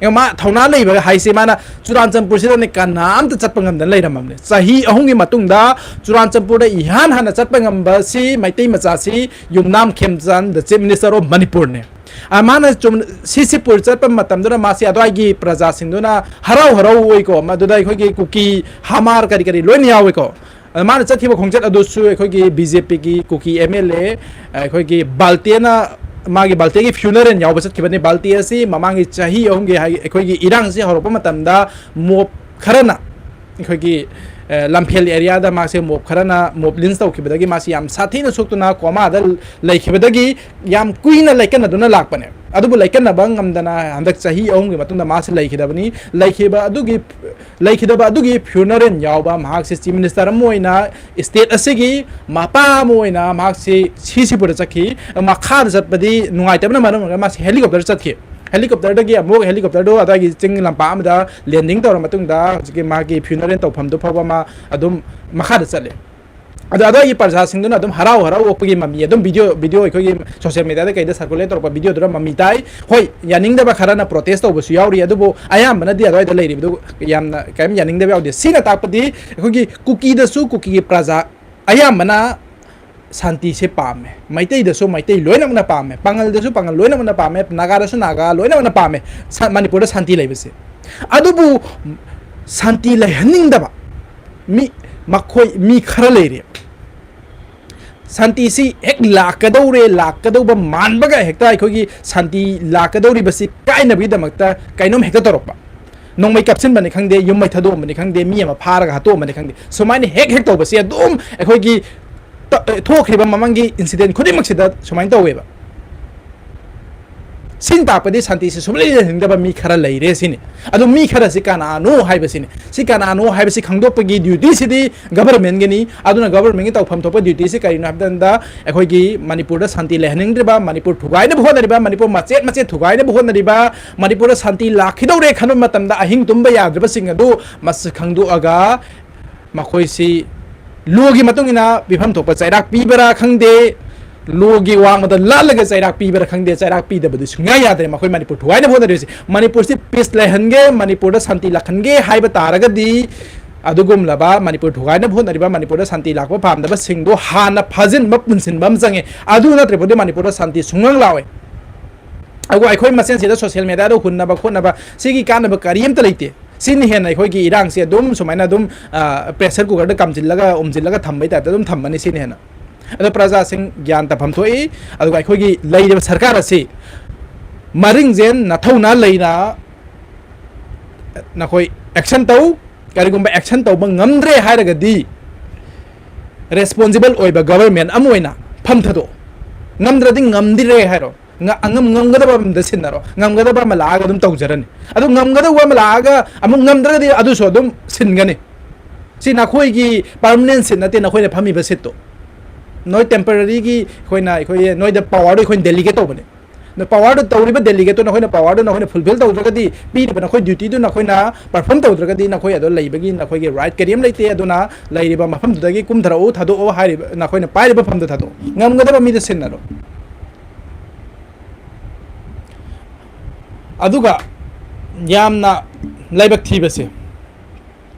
ꯑꯦ, ꯃꯥ ꯊꯧꯅꯥ ꯂꯩꯕ ꯍꯥꯏꯁꯦ, ꯃꯥꯅ ꯆꯨꯔꯥꯟꯆꯥꯟꯄꯨꯔꯁꯤꯗꯅꯦ ꯀꯅꯥꯝꯇ ꯆꯠꯄ ꯉꯝꯗꯅ ꯂꯩꯔꯝꯃꯕꯅꯦ꯫ ꯆꯍꯤ ꯑꯍꯨꯝꯒꯤ ꯃꯇꯨꯡꯗ ꯆꯨꯔꯥꯟꯆꯥꯟꯄꯨꯔꯗ ꯏꯍꯥꯟ ꯍꯥꯟꯅ ꯆꯠꯄ ꯉꯝꯕꯁꯤ ꯃꯩꯇꯩ ꯃꯆꯥꯁꯤ ꯌꯨꯝꯅꯥꯝ ꯈꯦꯝꯆꯥꯟ, the Chief Minister of ꯃꯅꯤꯄꯨꯔꯅꯦ꯫ ꯑ, ꯃꯥꯅ ꯆꯨꯝ-, ꯁꯤꯁꯤꯄꯨꯔ ꯆꯠꯄ ꯃꯇꯝꯗꯨꯗ ꯃꯥꯁꯤ ꯑꯗ꯭ꯋꯥꯏꯒꯤ ꯄ꯭ꯔꯖꯥꯁꯤꯡꯗꯨꯅ ꯍꯔꯥꯎ ꯍꯔꯥꯎ ꯑꯣꯏꯀꯣ, ꯃꯗꯨꯗ ꯑꯩꯈꯣꯏꯒꯤ ꯀꯨꯀꯤ, ꯍꯃꯥꯔ ꯀꯔꯤ ꯀꯔꯤ ꯂꯣꯏꯅ ꯌꯥꯎꯏꯀꯣ꯫ ꯑꯗ ꯃꯥꯅ ꯆꯠꯈꯤꯕ ꯈꯣꯡꯆꯠ ꯑꯗꯨꯁꯨ ꯑꯩꯈꯣꯏꯒꯤ BJPꯒꯤ ꯀꯨꯀꯤ MLA, ꯑꯩꯈꯣꯏꯒꯤ ꯕꯥꯜꯇꯦꯅ, ꯃꯥꯒꯤ ꯕꯥꯜꯇꯦꯒꯤ funeral ꯌꯥꯎꯕ ꯆꯠꯈꯤꯕꯅꯤ꯫ ꯕꯥꯜꯇꯦ ꯑꯁꯤ ꯃꯃꯥꯡꯒꯤ ꯆꯍꯤ ꯑꯍꯨꯝꯒꯤ ꯍꯥꯏ-, ꯑꯩꯈꯣꯏꯒꯤ ꯏꯔꯥꯡꯁꯤ ꯍꯧꯔꯛꯄ ꯃꯇꯝꯗ mob ꯈꯔꯅ ꯑꯩꯈꯣꯏꯒꯤ, ꯑ, ꯂꯝꯐꯦꯜ areaꯗ ꯃꯥꯁꯦ mob ꯈꯔꯅ mob lynch ꯇꯧꯈꯤꯕꯗꯒꯤ ꯃꯥꯁꯤ ꯌꯥꯝ ꯁꯥꯊꯤꯅ ꯁꯣꯛꯇꯨꯅ comaꯗ ꯂꯩꯈꯤꯕꯗꯒꯤ ꯌꯥꯝ ꯀꯨꯏꯅ ꯂꯩꯀꯟꯅꯗꯨꯅ ꯂꯥꯛꯄꯅꯦ꯫ ꯑꯗꯨꯕꯨ ꯂꯩꯀꯟꯅꯕ ꯉꯝꯗꯅ ꯍꯟꯗꯛ ꯆꯍꯤ ꯑꯍꯨꯝꯒꯤ ꯃꯇꯨꯡꯗ ꯃꯥꯁꯤ ꯂꯩꯈꯤꯗꯕꯅꯤ꯫ ꯂꯩꯈꯤꯕ ꯑꯗꯨꯒꯤ, ꯂꯩꯈꯤꯗꯕ ꯑꯗꯨꯒꯤ funeral ꯌꯥꯎꯕ, ꯃꯍꯥꯛꯁꯤ Chief Minister ꯑꯃ ꯑꯣꯏꯅ state ꯑꯁꯤꯒꯤ ꯃꯄꯥ ꯑꯃ ꯑꯣꯏꯅ ꯃꯍꯥꯛꯁꯤ ꯁꯤꯁꯤꯄꯨꯔꯗ ꯆꯠꯈꯤ꯫ ꯃꯈꯥꯗ ꯆꯠꯄꯗꯤ ꯅꯨꯡꯉꯥꯏꯇꯕꯅ ꯃꯔꯝ ꯑꯣꯏꯔꯒ ꯃꯥꯁꯤ helicopter ꯆꯠꯈꯤ꯫ Helicopterꯗꯒꯤ ꯑꯃꯨꯛ helicopterꯗꯨ ꯑꯗꯥꯏꯒꯤ ꯆꯤꯡ ꯂꯝꯄꯥꯛ ꯑꯃꯗ landing ꯇꯧꯔ ꯃꯇꯨꯡꯗ ꯍꯧꯖꯤꯛꯀꯤ ꯃꯥꯒꯤ funeral ꯇꯧꯐꯝꯗꯨ ꯐꯥꯎꯕ ꯃꯥ ꯑꯗꯨꯝ ꯃꯈꯥꯗ ꯆꯠꯂꯦ꯫ ꯑꯗꯣ ꯑꯗꯨꯋꯥꯏꯒꯤ ꯄ꯭ꯔꯖꯥꯁꯤꯡꯗꯨꯅ ꯑꯗꯨꯝ ꯍꯔꯥꯎ ꯍꯔꯥꯎ ꯑꯣꯛꯄꯒꯤ ꯃꯃꯤ ꯑꯗꯨꯝ video, video ꯑꯩꯈꯣꯏꯒꯤ social mediaꯗ ꯀꯩꯗ circulate ꯇꯧꯔꯛꯄ videoꯗꯨꯗ ꯃꯃꯤ ꯇꯥꯏ꯫ ꯍꯣꯏ, ꯌꯥꯅꯤꯡꯗꯕ ꯈꯔꯅ protest ꯇꯧꯕꯁꯨ ꯌꯥꯎꯔꯤ, ꯑꯗꯨꯕꯨ ꯑꯌꯥꯝꯕꯅꯗꯤ ꯑꯗꯨꯋꯥꯏꯗ ꯂꯩꯔꯤꯕꯗꯨ ꯌꯥꯝꯅ ꯀꯔꯤꯝ ꯌꯥꯅꯤꯡꯗꯕ ꯌꯥꯎꯗꯦ꯫ ꯁꯤꯅ ꯇꯥꯛꯄꯗꯤ ꯑꯩꯈꯣꯏꯒꯤ ꯀꯨꯀꯤꯗꯁꯨ ꯀꯨꯀꯤꯒꯤ ꯄ꯭ꯔꯖꯥ ꯑꯌꯥꯝꯕꯅ ꯁꯥꯟꯇꯤꯁꯦ ꯄꯥꯝꯃꯦ꯫ ꯃꯩꯇꯩꯗꯁꯨ ꯃꯩꯇꯩ ꯂꯣꯏꯅꯃꯛꯅ ꯄꯥꯝꯃꯦ, ꯄꯥꯉꯜꯗꯁꯨ ꯄꯥꯉꯜ ꯂꯣꯏꯅꯃꯛꯅ ꯄꯥꯝꯃꯦ, ꯅꯥꯒꯥꯗꯁꯨ ꯅꯥꯒꯥ ꯂꯣꯏꯅꯃꯛꯅ ꯄꯥꯝꯃꯦ ꯁ-, ꯃꯅꯤꯄꯨꯔꯗ ꯁꯥꯟꯇꯤ ꯂꯩꯕꯁꯦ꯫ ꯑꯗꯨꯕꯨ ꯁꯥꯟꯇꯤ ꯂꯩꯍꯟꯅꯤꯡꯗꯕ ꯃꯤ, ꯃꯈꯣꯏ ꯃꯤ ꯈꯔ ꯂꯩꯔꯤ꯫ ꯁꯥꯟꯇꯤꯁꯤ ꯍꯦꯛ ꯂꯥꯛꯀꯗꯧꯔꯦ, ꯂꯥꯛꯀꯗꯧꯕ ꯃꯥꯟꯕꯒ ꯍꯦꯛꯇ ꯑꯩꯈꯣꯏꯒꯤ ꯁꯥꯟꯇꯤ ꯂꯥꯛꯀꯗꯧꯔꯤꯕꯁꯤ ꯀꯥꯏꯅꯕꯒꯤꯗꯃꯛꯇ ꯀꯩꯅꯣꯝ ꯍꯦꯛꯇ ꯇꯧꯔꯛꯄ꯫ ꯅꯣꯡꯃꯩ ꯀꯥꯞꯁꯤꯟꯕꯅꯤ ꯈꯪꯗꯦ, ꯌꯨꯝ ꯃꯩ ꯊꯥꯗꯣꯛꯑꯝꯕꯅꯤ ꯈꯪꯗꯦ, ꯃꯤ ꯑꯃ ꯐꯥꯔꯒ ꯍꯥꯠꯇꯣꯛꯑꯝꯕꯅꯤ ꯈꯪꯗꯦ, ꯁꯨꯃꯥꯏꯅ ꯍꯦꯛ ꯍꯦꯛ ꯇꯧꯕꯁꯦ ꯑꯗꯨꯝ ꯑꯩꯈꯣꯏꯒꯤ ꯇ-, ꯊꯣꯛꯈ꯭ꯔꯤꯕ ꯃꯃꯥꯡꯒꯤ incident ꯈꯨꯗꯤꯡꯃꯛꯁꯤꯗ ꯁꯨꯃꯥꯏꯅ ꯇꯧꯋꯦꯕ꯫ ꯁꯤꯅ ꯇꯥꯛꯄꯗꯤ ꯁꯥꯟꯇꯤꯁꯤ ꯁꯨꯡꯂꯩ ꯂꯩꯍꯟꯅꯤꯡꯗꯕ ꯃꯤ ꯈꯔ ꯂꯩꯔꯦ ꯁꯤꯅꯤ꯫ ꯑꯗꯨ ꯃꯤ ꯈꯔꯁꯤ ꯀꯅꯥꯅꯣ ꯍꯥꯏꯕꯁꯤꯅꯤ꯫ ꯁꯤ ꯀꯅꯥꯅꯣ ꯍꯥꯏꯕꯁꯤ ꯈꯪꯗꯣꯛꯄꯒꯤ dutyꯁꯤꯗꯤ governmentꯒꯤꯅꯤ꯫ ꯑꯗꯨꯅ governmentꯒꯤ ꯇꯧꯐꯝ ꯊꯣꯛꯄ dutyꯁꯤ ꯀꯔꯤꯅꯣ ꯍꯥꯏꯕ ꯃꯇꯝꯗ, ꯑꯩꯈꯣꯏꯒꯤ ꯃꯅꯤꯄꯨꯔꯗ ꯁꯥꯟꯇꯤ ꯂꯩꯍꯟꯅꯤꯡꯗ꯭ꯔꯤꯕ, ꯃꯅꯤꯄꯨꯔ ꯊꯨꯒꯥꯏꯅꯕ ꯍꯣꯠꯅꯔꯤꯕ, ꯃꯅꯤꯄꯨꯔ ꯃꯆꯦꯠ ꯃꯆꯦꯠ ꯊꯨꯒꯥꯏꯅꯕ ꯍꯣꯠꯅꯔꯤꯕ, ꯃꯅꯤꯄꯨꯔꯗ ꯁꯥꯟꯇꯤ ꯂꯥꯛꯈꯤꯗꯧꯔꯦ ꯈꯟꯕ ꯃꯇꯝꯗ ꯑꯍꯤꯡ ꯇꯨꯝꯕ ꯌꯥꯗ꯭ꯔꯤꯕꯁꯤꯡ ꯑꯗꯨ ꯃꯁꯤ ꯈꯪꯗꯣꯛꯑꯒ ꯃꯈꯣꯏꯁꯤ ꯂꯣꯒꯤ ꯃꯇꯨꯡ ꯏꯟꯅ ꯄꯤꯐꯝ ꯊꯣꯛꯄ ꯆꯩꯔꯥꯛ ꯄꯤꯕ꯭ꯔꯥ ꯈꯪꯗꯦ, ꯂꯣꯒꯤ ꯋꯥꯡꯃꯗ ꯂꯥꯜꯂꯒ ꯆꯩꯔꯥꯛ ꯄꯤꯕ꯭ꯔꯥ ꯈꯪꯗꯦ, ꯆꯩꯔꯥꯛ ꯄꯤꯗꯕꯗꯤ ꯁꯨꯡꯌꯥ ꯌꯥꯗ꯭ꯔꯦ꯫ ꯃꯈꯣꯏ ꯃꯅꯤꯄꯨꯔ ꯊꯨꯒꯥꯏꯅꯕ ꯍꯣꯠꯅꯔꯤꯁꯦ, ꯃꯅꯤꯄꯨꯔꯁꯤ peace ꯂꯩꯍꯟꯒꯦ, ꯃꯅꯤꯄꯨꯔꯗ ꯁꯥꯟꯇꯤ ꯂꯥꯛꯍꯟꯒꯦ ꯍꯥꯏꯕ ꯇꯥꯔꯒꯗꯤ, ꯑꯗꯨꯒꯨꯝꯂꯕ ꯃꯅꯤꯄꯨꯔ ꯊꯨꯒꯥꯏꯅꯕ ꯍꯣꯠꯅꯔꯤꯕ, ꯃꯅꯤꯄꯨꯔꯗ ꯁꯥꯟꯇꯤ ꯂꯥꯛꯄ ꯄꯥꯝꯗꯕꯁꯤꯡꯗꯣ ꯍꯥꯟꯅ ꯐꯥꯖꯤꯟꯕ, ꯄꯨꯟꯁꯤꯟꯕ ꯑꯃ ꯆꯪꯉꯦ꯫ ꯑꯗꯨ ꯅꯠꯇ꯭ꯔꯕꯗꯤ ꯃꯅꯤꯄꯨꯔꯗ ꯁꯥꯟꯇꯤ ꯁꯨꯡꯂꯥꯡ ꯂꯥꯛꯑꯣꯏ꯫ ꯑꯗꯨꯒ ꯑꯩꯈꯣꯏ ꯃꯁꯦꯟꯁꯤꯗ social mediaꯗ ꯍꯨꯟꯅꯕ ꯈꯣꯠꯅꯕ ꯁꯤꯒꯤ ꯀꯥꯟꯅꯕ ꯀꯔꯤꯝꯇ ꯂꯩꯇꯦ꯫ ꯁꯤꯅ ꯍꯦꯟꯅ ꯑꯩꯈꯣꯏꯒꯤ ꯏꯔꯥꯡꯁꯦ ꯑꯗꯨꯝ ꯁꯨꯃꯥꯏꯅ ꯑꯗꯨꯝ, ꯑ, pressure cookerꯗ ꯀꯥꯝꯁꯤꯜꯂꯒ, ꯎꯝꯁꯤꯜꯂꯒ ꯊꯝꯕꯩ typeꯇ ꯑꯗꯨꯝ ꯊꯝꯃꯅꯤ ꯁꯤꯅ ꯍꯦꯟꯅ꯫ ꯑꯗꯣ ꯄ꯭ꯔꯖꯥꯁꯤꯡ ꯒ꯭ꯌꯥꯟ ꯇꯥꯐꯝ ꯊꯣꯛꯏ꯫ ꯑꯗꯨꯒ ꯑꯩꯈꯣꯏꯒꯤ ꯂꯩꯔꯤꯕ ꯁꯔꯀꯥꯔ ꯑꯁꯤ ꯃꯔꯤꯡꯖꯦꯟ ꯅꯊꯧꯅꯥ ꯂꯩꯅ ꯅꯈꯣꯏ action ꯇꯧ꯫ ꯀꯔꯤꯒꯨꯝꯕ action ꯇꯧꯕ ꯉꯝꯗ꯭ꯔꯦ ꯍꯥꯏꯔꯒꯗꯤ responsible ꯑꯣꯏꯕ government ꯑꯃ ꯑꯣꯏꯅ ꯐꯝ ꯊꯥꯗꯣꯛꯑꯣ꯫ ꯉꯝꯗ꯭ꯔꯗꯤ ꯉꯝꯗ꯭ꯔꯦ ꯍꯥꯏꯔꯣ꯫ ꯉ-, ꯑꯉꯝ-, ꯉꯝꯒꯗꯕ ꯑꯃꯗ ꯁꯤꯟꯅꯔꯣ, ꯉꯝꯒꯗꯕ ꯑꯃ ꯂꯥꯛꯑꯒ ꯑꯗꯨꯝ ꯇꯧꯖꯔꯅꯤ꯫ ꯑꯗꯨ ꯉꯝꯒꯗꯕ ꯑꯃ ꯂꯥꯛꯑꯒ ꯑꯃꯨꯛ ꯉꯝꯗ꯭ꯔꯒꯗꯤ ꯑꯗꯨꯁꯨ ꯑꯗꯨꯝ ꯁꯤꯟꯒꯅꯤ꯫ ꯁꯤ ꯅꯈꯣꯏꯒꯤ permanent seat ꯅꯠꯇꯦ, ꯅꯈꯣꯏꯅ ꯐꯝꯃꯤꯕ seat ꯇꯣ꯫ ꯅꯣꯏ temporary ꯒꯤ ꯑꯩꯈꯣꯏꯅ, ꯑꯩꯈꯣꯏꯒꯤ ꯅꯣꯏꯗ power ꯗꯣ ꯑꯩꯈꯣꯏꯅ delegate ꯇꯧꯕꯅꯦ꯫ ꯅ-, power ꯗꯣ ꯇꯧꯔꯤꯕ delegate ꯇꯣ ꯅꯈꯣꯏꯅ power ꯗꯣ ꯅꯈꯣꯏꯅ fulfill ꯇꯧꯗ꯭ꯔꯒꯗꯤ, ꯄꯤꯔꯤꯕ ꯅꯈꯣꯏ duty ꯗꯨ ꯅꯈꯣꯏꯅ perform ꯇꯧꯗ꯭ꯔꯒꯗꯤ, ꯅꯈꯣꯏ ꯑꯗꯣ ꯂꯩꯕꯒꯤ ꯅꯈꯣꯏꯒꯤ right ꯀꯔꯤꯝ ꯂꯩꯇꯦ꯫ ꯑꯗꯨꯅ ꯂꯩꯔꯤꯕ ꯃꯐꯝꯗꯨꯗꯒꯤ ꯀꯨꯝꯊꯔꯛꯎ, ꯊꯥꯗꯣꯛꯑꯣ ꯍꯥꯏꯔꯤꯕ, ꯅꯈꯣꯏꯅ ꯄꯥꯏꯔꯤꯕ ꯐꯝꯗꯨ ꯊꯥꯗꯣꯛꯑꯣ꯫ ꯉꯝꯒꯗꯕ ꯃꯤꯗ ꯁꯤꯟꯅꯔꯣ꯫ ꯑꯗꯨꯒ ꯌꯥꯝꯅ ꯂꯥꯏꯕꯛ ꯊꯤꯕꯁꯦ,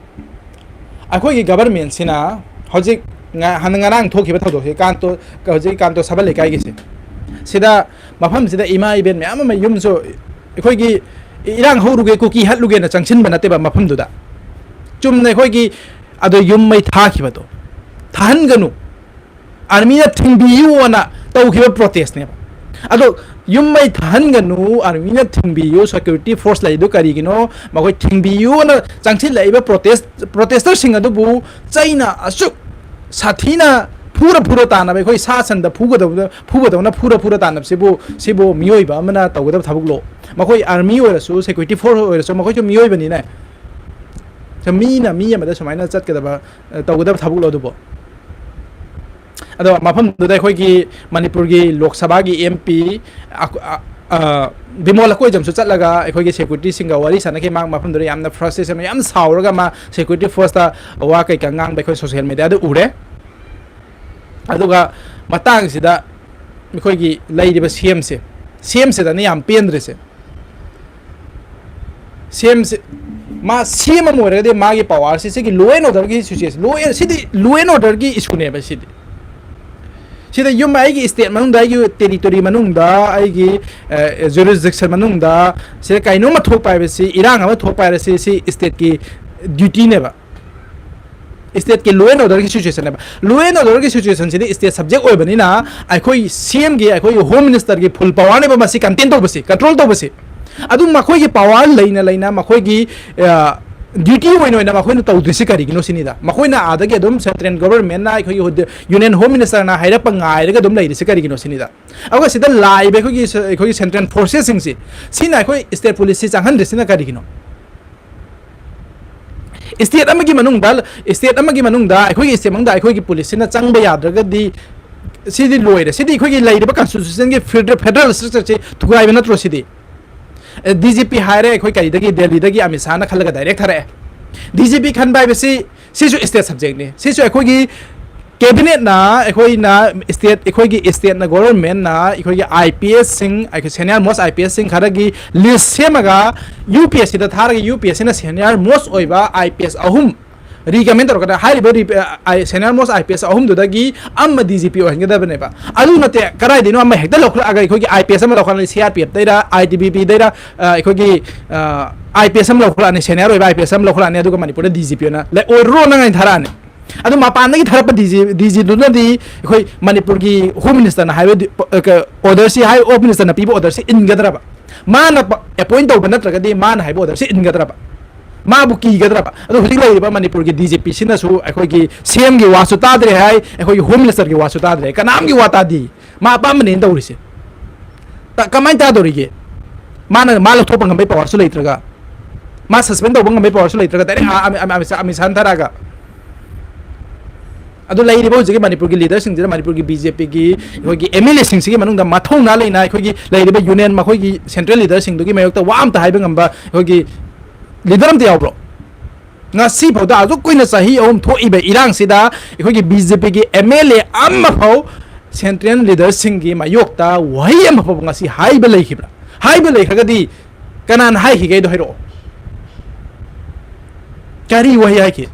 ꯑꯩꯈꯣꯏꯒꯤ government ꯁꯤꯅ ꯍꯧꯖꯤꯛ ꯉ-, ꯍꯟ-, ꯉꯔꯥꯡ ꯊꯣꯛꯈꯤꯕ ꯊꯧꯗꯣꯛꯁꯦ, ꯀꯥꯟꯇꯣ, ꯍꯧꯖꯤꯛ ꯀꯥꯟꯇꯣ ꯁꯕꯜ ꯂꯩꯀꯥꯏꯒꯤꯁꯦ, ꯁꯤꯗ ꯃꯐꯝꯁꯤꯗ ꯏꯃꯥ ꯏꯕꯦꯟ ꯃꯌꯥꯝ ꯑꯃ ꯌꯨꯝꯁꯨ ꯑꯩꯈꯣꯏꯒꯤ ꯏꯔꯥꯡ ꯍꯧꯔꯨꯒꯦ, ꯀꯨꯀꯤ ꯍꯠꯂꯨꯒꯦꯅ ꯆꯪꯁꯤꯟꯕ ꯅꯠꯇꯦꯕ ꯃꯐꯝꯗꯨꯗ꯫ ꯆꯨꯝꯅ ꯑꯩꯈꯣꯏꯒꯤ ꯑꯗꯣ ꯌꯨꯝ ꯃꯩ ꯊꯥꯈꯤꯕꯗꯣ, ꯊꯥꯍꯟꯒꯅꯨ, army ꯅ ꯊꯤꯡꯕꯤꯌꯨꯅ ꯇꯧꯈꯤꯕ protest ꯅꯦꯕ꯫ ꯑꯗꯣ ꯌꯨꯝ ꯃꯩ ꯊꯥꯍꯟꯒꯅꯨ, army ꯅ ꯊꯤꯡꯕꯤꯌꯨ, security force ꯂꯩꯗꯨ ꯀꯔꯤꯒꯤꯅꯣ? ꯃꯈꯣꯏ ꯊꯤꯡꯕꯤꯌꯨꯅ ꯆꯪꯁꯤꯜꯂꯛꯏꯕ protest, protester ꯁꯤꯡ ꯑꯗꯨꯕꯨ ꯆꯩꯅ ꯑꯁꯨꯛ ꯁꯥꯊꯤꯅ ꯐꯨꯔ ꯐꯨꯔ ꯇꯥꯟꯅꯕ, ꯑꯩꯈꯣꯏ ꯁꯥ ꯁꯟꯗ ꯐꯨꯒꯗꯕꯗ, ꯐꯨꯕꯗꯧꯅ ꯐꯨꯔ ꯐꯨꯔ ꯇꯥꯟꯅꯕꯁꯤꯕꯨ, ꯁꯤꯕꯨ ꯃꯤꯑꯣꯏꯕ ꯑꯃꯅ ꯇꯧꯒꯗꯕ ꯊꯕꯛꯂꯣ? ꯃꯈꯣꯏ army ꯑꯣꯏꯔꯁꯨ, security force ꯑꯣꯏꯔꯁꯨ, ꯃꯈꯣꯏꯁꯨ ꯃꯤꯑꯣꯏꯕꯅꯤꯅꯦ꯫ ꯃꯤꯅ ꯃꯤ ꯑꯃꯗ ꯁꯨꯃꯥꯏꯅ ꯆꯠꯀꯗꯕ, ꯑ, ꯇꯧꯒꯗꯕ ꯊꯕꯛꯂꯣ ꯑꯗꯨꯕꯨ? ꯑꯗꯣ ꯃꯐꯝꯗꯨꯗ ꯑꯩꯈꯣꯏꯒꯤ ꯃꯅꯤꯄꯨꯔꯒꯤ ꯂꯣꯛ ꯁꯚꯥꯒꯤ M P ꯑ-, ꯑ-, ꯑ, ꯕꯤꯃꯣꯜ ꯑꯀꯣꯏꯖꯝꯁꯨ ꯆꯠꯂꯒ ꯑꯩꯈꯣꯏꯒꯤ security ꯁꯤꯡꯒ ꯋꯥꯔꯤ ꯁꯥꯟꯅꯈꯤ꯫ ꯃꯥ ꯃꯐꯝꯗꯨꯗ ꯌꯥꯝꯅ frustration, ꯌꯥꯝ ꯁꯥꯎꯔꯒ ꯃꯥ security force ꯇ ꯋꯥ ꯀꯩꯀꯥ ꯉꯥꯡꯕ ꯑꯩꯈꯣꯏ social media ꯗ ꯎꯔꯦ꯫ ꯑꯗꯨꯒ ꯃꯇꯥꯡꯁꯤꯗ ꯑꯩꯈꯣꯏꯒꯤ ꯂꯩꯔꯤꯕ C M ꯁꯦ, C M ꯁꯤꯗꯅꯤ ꯌꯥꯝ ꯄꯦꯟꯗ꯭ꯔꯤꯁꯦ꯫ C M ꯁꯦ, ꯃꯥ C M ꯑꯃ ꯑꯣꯏꯔꯒꯗꯤ ꯃꯥꯒꯤ power ꯁꯤ ꯁꯤꯒꯤ law and order ꯒꯤ situation, law and, CD law and order ꯒꯤ issue ꯅꯦꯕ ꯁꯤꯗꯤ꯫ ꯁꯤꯗ ꯌꯨꯝ ꯑꯩꯒꯤ state ꯃꯅꯨꯡꯗ, ꯑꯩꯒꯤ territory ꯃꯅꯨꯡꯗ, ꯑꯩꯒꯤ, ꯑ, jurisdiction ꯃꯅꯨꯡꯗ ꯁꯤꯗ ꯀꯩꯅꯣꯝꯃ ꯊꯣꯛꯄ ꯍꯥꯏꯕꯁꯤ, ꯏꯔꯥꯡ ꯑꯃ ꯊꯣꯛꯄ ꯍꯥꯏꯕꯁꯤ, ꯁꯤ state ꯀꯤ duty ꯅꯦꯕ꯫ State ꯀꯤ law and order ꯒꯤ situation ꯅꯦꯕ꯫ Law and order ꯒꯤ situation ꯁꯤꯗꯤ state subject ꯑꯣꯏꯕꯅꯤꯅ ꯑꯩꯈꯣꯏ C M ꯒꯤ, ꯑꯩꯈꯣꯏꯒꯤ Home Minister ꯒꯤ full power ꯅꯦꯕ ꯃꯁꯤ contain ꯇꯧꯕꯁꯤ, control ꯇꯧꯕꯁꯤ꯫ ꯑꯗꯨꯝ ꯃꯈꯣꯏꯒꯤ power ꯂꯩꯅ ꯂꯩꯅ ꯃꯈꯣꯏꯒꯤ, ꯑ, ꯗ꯭ꯌꯨꯇꯤ ꯑꯣꯏꯅ ꯑꯣꯏꯅ ꯃꯈꯣꯏꯅ ꯇꯧꯗ꯭ꯔꯤꯁꯤ ꯀꯔꯤꯒꯤꯅꯣ ꯁꯤꯅꯤꯗ? ꯃꯈꯣꯏꯅ ꯑꯥꯗꯒꯤ ꯑꯗꯨꯝ ꯁꯦꯟꯇ꯭ꯔꯦꯜ ꯒꯣꯚꯔꯟꯃꯦꯟꯠꯅ, ꯑꯩꯈꯣꯏꯒꯤ ꯍꯨꯗ-, ꯌꯨꯅꯤꯌꯟ ꯍꯣꯝ ꯃꯤꯅꯤꯁꯇꯔꯅ ꯍꯥꯏꯔꯛꯄ ꯉꯥꯏꯔꯒ ꯑꯗꯨꯝ ꯂꯩꯔꯤꯁꯤ ꯀꯔꯤꯒꯤꯅꯣ ꯁꯤꯅꯤꯗ? ꯑꯗꯨꯒ ꯁꯤꯗ ꯂꯥꯛꯏꯕ ꯑꯩꯈꯣꯏꯒꯤ ꯁ-, ꯑꯩꯈꯣꯏꯒꯤ ꯁꯦꯟꯇ꯭ꯔꯦꯜ ꯐꯣꯔꯁꯦꯁꯁꯤꯡꯁꯤ, ꯁꯤꯅ ꯑꯩꯈꯣꯏ ꯁ꯭ꯇꯦꯠ ꯄꯨꯂꯤꯁꯁꯤ ꯆꯪꯍꯟꯗ꯭ꯔꯤꯁꯤꯅ ꯀꯔꯤꯒꯤꯅꯣ? ꯁ꯭ꯇꯦꯠ ꯑꯃꯒꯤ ꯃꯅꯨꯡꯗ, ꯁ꯭ꯇꯦꯠ ꯑꯃꯒꯤ ꯃꯅꯨꯡꯗ, ꯑꯩꯈꯣꯏꯒꯤ ꯁ꯭ꯇꯦꯠ ꯃꯅꯨꯡꯗ ꯑꯩꯈꯣꯏꯒꯤ ꯄꯨꯂꯤꯁꯁꯤꯅ ꯆꯪꯕ ꯌꯥꯗ꯭ꯔꯒꯗꯤ ꯁꯤꯗꯤ ꯂꯣꯏꯔꯦ꯫ ꯁꯤꯗꯤ ꯑꯩꯈꯣꯏꯒꯤ ꯂꯩꯔꯤꯕ ꯀꯟꯁꯇꯤꯇ꯭ꯌꯨꯁꯟꯒꯤ ꯐꯦꯗꯔꯦꯜ ꯁ꯭ꯇ꯭ꯔꯛꯆꯔꯁꯤ ꯊꯨꯒꯥꯏꯕ ꯅꯠꯇ꯭ꯔꯣ ꯁꯤꯗꯤ? ꯑꯦ, ꯗꯤ ꯖꯤ ꯄꯤ ꯍꯥꯏꯔꯦ ꯑꯩꯈꯣꯏ ꯀꯔꯤꯗꯒꯤ, ꯗꯦꯜꯂꯤꯗꯒꯤ ꯑꯃꯤꯠ ꯁꯥꯍꯅ ꯈꯜꯂꯒ ꯗꯥꯏꯔꯦꯛ ꯊꯥꯔꯛꯑꯦ꯫ ꯗꯤ ꯖꯤ ꯄꯤ ꯈꯟꯕ ꯍꯥꯏꯕꯁꯤ ꯁꯤꯁꯨ ꯁ꯭ꯇꯦꯠ ꯁꯕꯖꯦꯛꯅꯤ꯫ ꯁꯤꯁꯨ ꯑꯩꯈꯣꯏꯒꯤ ꯀꯦꯕꯤꯅꯦꯠꯅ, ꯑꯩꯈꯣꯏꯅ ꯁ꯭ꯇꯦꯠ, ꯑꯩꯈꯣꯏꯒꯤ ꯁ꯭ꯇꯦꯠꯅ, ꯒꯣꯚꯔꯟꯃꯦꯟꯠꯅ ꯑꯩꯈꯣꯏꯒꯤ ꯑꯥꯏ ꯄꯤ ꯑꯦꯁꯁꯤꯡ, ꯑꯩꯈꯣꯏ ꯁꯦꯅꯤꯌꯔ ꯃꯣꯁ ꯑꯥꯏ ꯄꯤ ꯑꯦꯁꯁꯤꯡ ꯈꯔꯒꯤ ꯂꯤꯁ ꯁꯦꯝꯃꯒ ꯌꯨ ꯄꯤ ꯑꯦꯁ ꯁꯤꯗ ꯊꯥꯔꯒ, ꯌꯨ ꯄꯤ ꯑꯦꯁ ꯁꯤꯅ ꯁꯦꯅꯤꯌꯔ ꯃꯣꯁ ꯑꯣꯏꯕ ꯑꯥꯏ ꯄꯤ ꯑꯦꯁ ꯑꯍꯨꯝ ꯔꯤꯀꯃꯦꯟ ꯇꯧꯔꯛꯀꯗ꯭ꯔꯥ? ꯍꯥꯏꯔꯤꯕ ꯔꯤ-, ꯑ, ꯑꯥꯏ-, senior most I P S ꯑꯍꯨꯝꯗꯨꯗꯒꯤ ꯑꯃ ꯗꯤ ꯖꯤ ꯄꯤ ꯑꯣꯏꯍꯟꯒꯗꯕꯅꯦꯕ꯫ ꯑꯗꯨ ꯅꯠꯇꯦ, ꯀꯗꯥꯏꯗꯩꯅꯣ ꯑꯃ ꯍꯦꯛꯇ ꯂꯧꯈꯠꯂꯛꯑꯒ ꯑꯩꯈꯣꯏꯒꯤ ꯑꯥꯏ ꯄꯤ ꯑꯦꯁ ꯑꯃ ꯂꯧꯈꯠꯂꯛꯑꯅꯤ, ꯁꯤ ꯑꯥꯔ ꯄꯤ ꯑꯦꯐ ꯗꯩꯔ, ꯑꯥꯏ ꯇꯤ ꯕꯤ ꯄꯤ ꯗꯩꯔ, ꯑ, ꯑꯩꯈꯣꯏꯒꯤ, ꯑ, ꯑꯥꯏ ꯄꯤ ꯑꯦꯁ ꯑꯃ ꯂꯧꯈꯠꯂꯛꯑꯅꯤ, ꯁꯦꯅꯤꯌꯔ ꯑꯣꯏꯕ ꯑꯥꯏ ꯄꯤ ꯑꯦꯁ ꯑꯃ ꯂꯧꯈꯠꯂꯛꯑꯅꯤ, ꯑꯗꯨꯒ ꯃꯅꯤꯄꯨꯔꯗ ꯗꯤ ꯖꯤ ꯄꯤ ꯑꯣꯏꯅ ꯂꯩ-, ꯑꯣꯏꯔꯣ ꯅꯪ ꯍꯥꯏꯅ ꯊꯥꯔꯛꯑꯅꯤ꯫ ꯑꯗꯨ ꯃꯄꯥꯟꯗꯒꯤ ꯊꯥꯔꯛꯄ ꯗꯤ ꯖꯤ, ꯗꯤ ꯖꯤꯗꯨꯅꯗꯤ ꯑꯩꯈꯣꯏ ꯃꯅꯤꯄꯨꯔꯒꯤ ꯍꯣꯝ ꯃꯤꯅꯤꯁꯇꯔꯅ ꯍꯥꯏꯕ ꯗꯤ-, ꯄ-, ꯑ, ꯀ-, ꯑꯣꯔꯗꯔꯁꯤ, ꯍꯥꯏ, ꯍꯣꯝ ꯃꯤꯅꯤꯁꯇꯔꯅ ꯄꯤꯕ ꯑꯣꯔꯗꯔꯁꯤ ꯏꯟꯒꯗ꯭ꯔꯕ? ꯃꯥꯅ ꯄ-, ꯑꯦꯄꯣꯏꯟ ꯇꯧꯕ ꯅꯠꯇ꯭ꯔꯒꯗꯤ ꯃꯥꯅ ꯍꯥꯏꯕ ꯑꯣꯔꯗꯔꯁꯤ ꯏꯟꯒꯗ꯭ꯔꯕ? ꯃꯥꯕꯨ ꯀꯤꯒꯗ꯭ꯔꯕ? ꯑꯗꯣ ꯍꯧꯖꯤꯛ ꯂꯩꯔꯤꯕ ꯃꯅꯤꯄꯨꯔꯒꯤ ꯗꯤ ꯖꯤ ꯄꯤꯁꯤꯅꯁꯨ ꯑꯩꯈꯣꯏꯒꯤ ꯁꯤ ꯑꯦꯝꯒꯤ ꯋꯥꯁꯨ ꯇꯥꯗ꯭ꯔꯦ ꯍꯥꯏ, ꯑꯩꯈꯣꯏꯒꯤ ꯍꯣꯝ ꯃꯤꯅꯤꯁꯇꯔꯒꯤ ꯋꯥꯁꯨ ꯇꯥꯗ꯭ꯔꯦ, ꯀꯅꯥꯝꯒꯤ ꯋꯥ ꯇꯥꯗꯦ꯫ ꯃꯥ ꯑꯄꯥꯝꯕꯅꯦꯅ ꯇꯧꯔꯤꯁꯦ꯫ ꯇ-, ꯀꯃꯥꯏꯅ ꯇꯥꯗꯧꯔꯤꯒꯦ? ꯃꯥꯅ, ꯃꯥ ꯂꯧꯊꯣꯛꯄ ꯉꯝꯕꯩ ꯄꯋꯥꯔꯁꯨ ꯂꯩꯇ꯭ꯔꯒ, ꯃꯥ ꯁꯁꯄꯦꯟ ꯇꯧꯕ ꯉꯝꯕꯩ ꯄꯋꯥꯔꯁꯨ ꯂꯩꯇ꯭ꯔꯒ, ꯗꯥꯏꯔꯦꯛ ꯑ-, ꯑꯃꯤ-, ꯑꯃꯤ-, ꯑꯃꯤꯠ ꯁꯥꯍ-, ꯑꯃꯤꯠ ꯁꯥꯍꯅ ꯊꯥꯔꯛꯑꯒ꯫ ꯑꯗꯨ ꯂꯩꯔꯤꯕ ꯍꯧꯖꯤꯛꯀꯤ ꯃꯅꯤꯄꯨꯔꯒꯤ ꯂꯤꯗꯔꯁꯤꯡꯁꯤꯗ, ꯃꯅꯤꯄꯨꯔꯒꯤ ꯕꯤ ꯖꯦ ꯄꯤꯒꯤ ꯑꯩꯈꯣꯏꯒꯤ ꯑꯦꯝ ꯑꯦꯜ ꯑꯦꯁꯤꯡꯁꯤꯒꯤ ꯃꯅꯨꯡꯗ ꯃꯊꯧꯅꯥ ꯂꯩꯅ ꯑꯩꯈꯣꯏꯒꯤ ꯂꯩꯔꯤꯕ ꯌꯨꯅꯤꯌꯟ, ꯃꯈꯣꯏꯒꯤ ꯁꯦꯟꯇ꯭ꯔꯦꯜ ꯂꯤꯗꯔꯁꯤꯡꯗꯨꯒꯤ ꯃꯥꯌꯣꯛꯇ ꯋꯥ ꯑꯝꯇ ꯍꯥꯏꯕ ꯉꯝꯕ ꯑꯩꯈꯣꯏꯒꯤ ꯂꯤꯗꯔ ꯑꯝꯇ ꯌꯥꯎꯕ꯭ꯔꯣ? ꯉꯁꯤ ꯐꯥꯎꯗ ꯑꯁꯨꯛ ꯀꯨꯏꯅ ꯆꯍꯤ ꯑꯍꯨꯝ ꯊꯣꯛꯏꯕ ꯏꯔꯥꯡꯁꯤꯗ ꯑꯩꯈꯣꯏꯒꯤ ꯕꯤ ꯖꯦ ꯄꯤꯒꯤ ꯑꯦꯝ ꯑꯦꯜ ꯑꯦ ꯑꯃꯐꯥꯎ ꯁꯦꯟꯇ꯭ꯔꯦꯜ ꯂꯤꯗꯔꯁꯤꯡꯒꯤ ꯃꯥꯌꯣꯛꯇ ꯋꯥꯍꯩ ꯑꯃꯐꯥꯎ ꯉꯁꯤ ꯍꯥꯏꯕ ꯂꯩꯈꯤꯕ꯭ꯔꯥ? ꯍꯥꯏꯕ ꯂꯩꯈ꯭ꯔꯒꯗꯤ ꯀꯅꯥꯅ ꯍꯥꯏꯈꯤꯒꯦꯗꯣ ꯍꯥꯏꯔꯛꯑꯣ꯫ ꯀꯔꯤ ꯋꯥꯍꯩ ꯍꯥꯏꯈꯤ?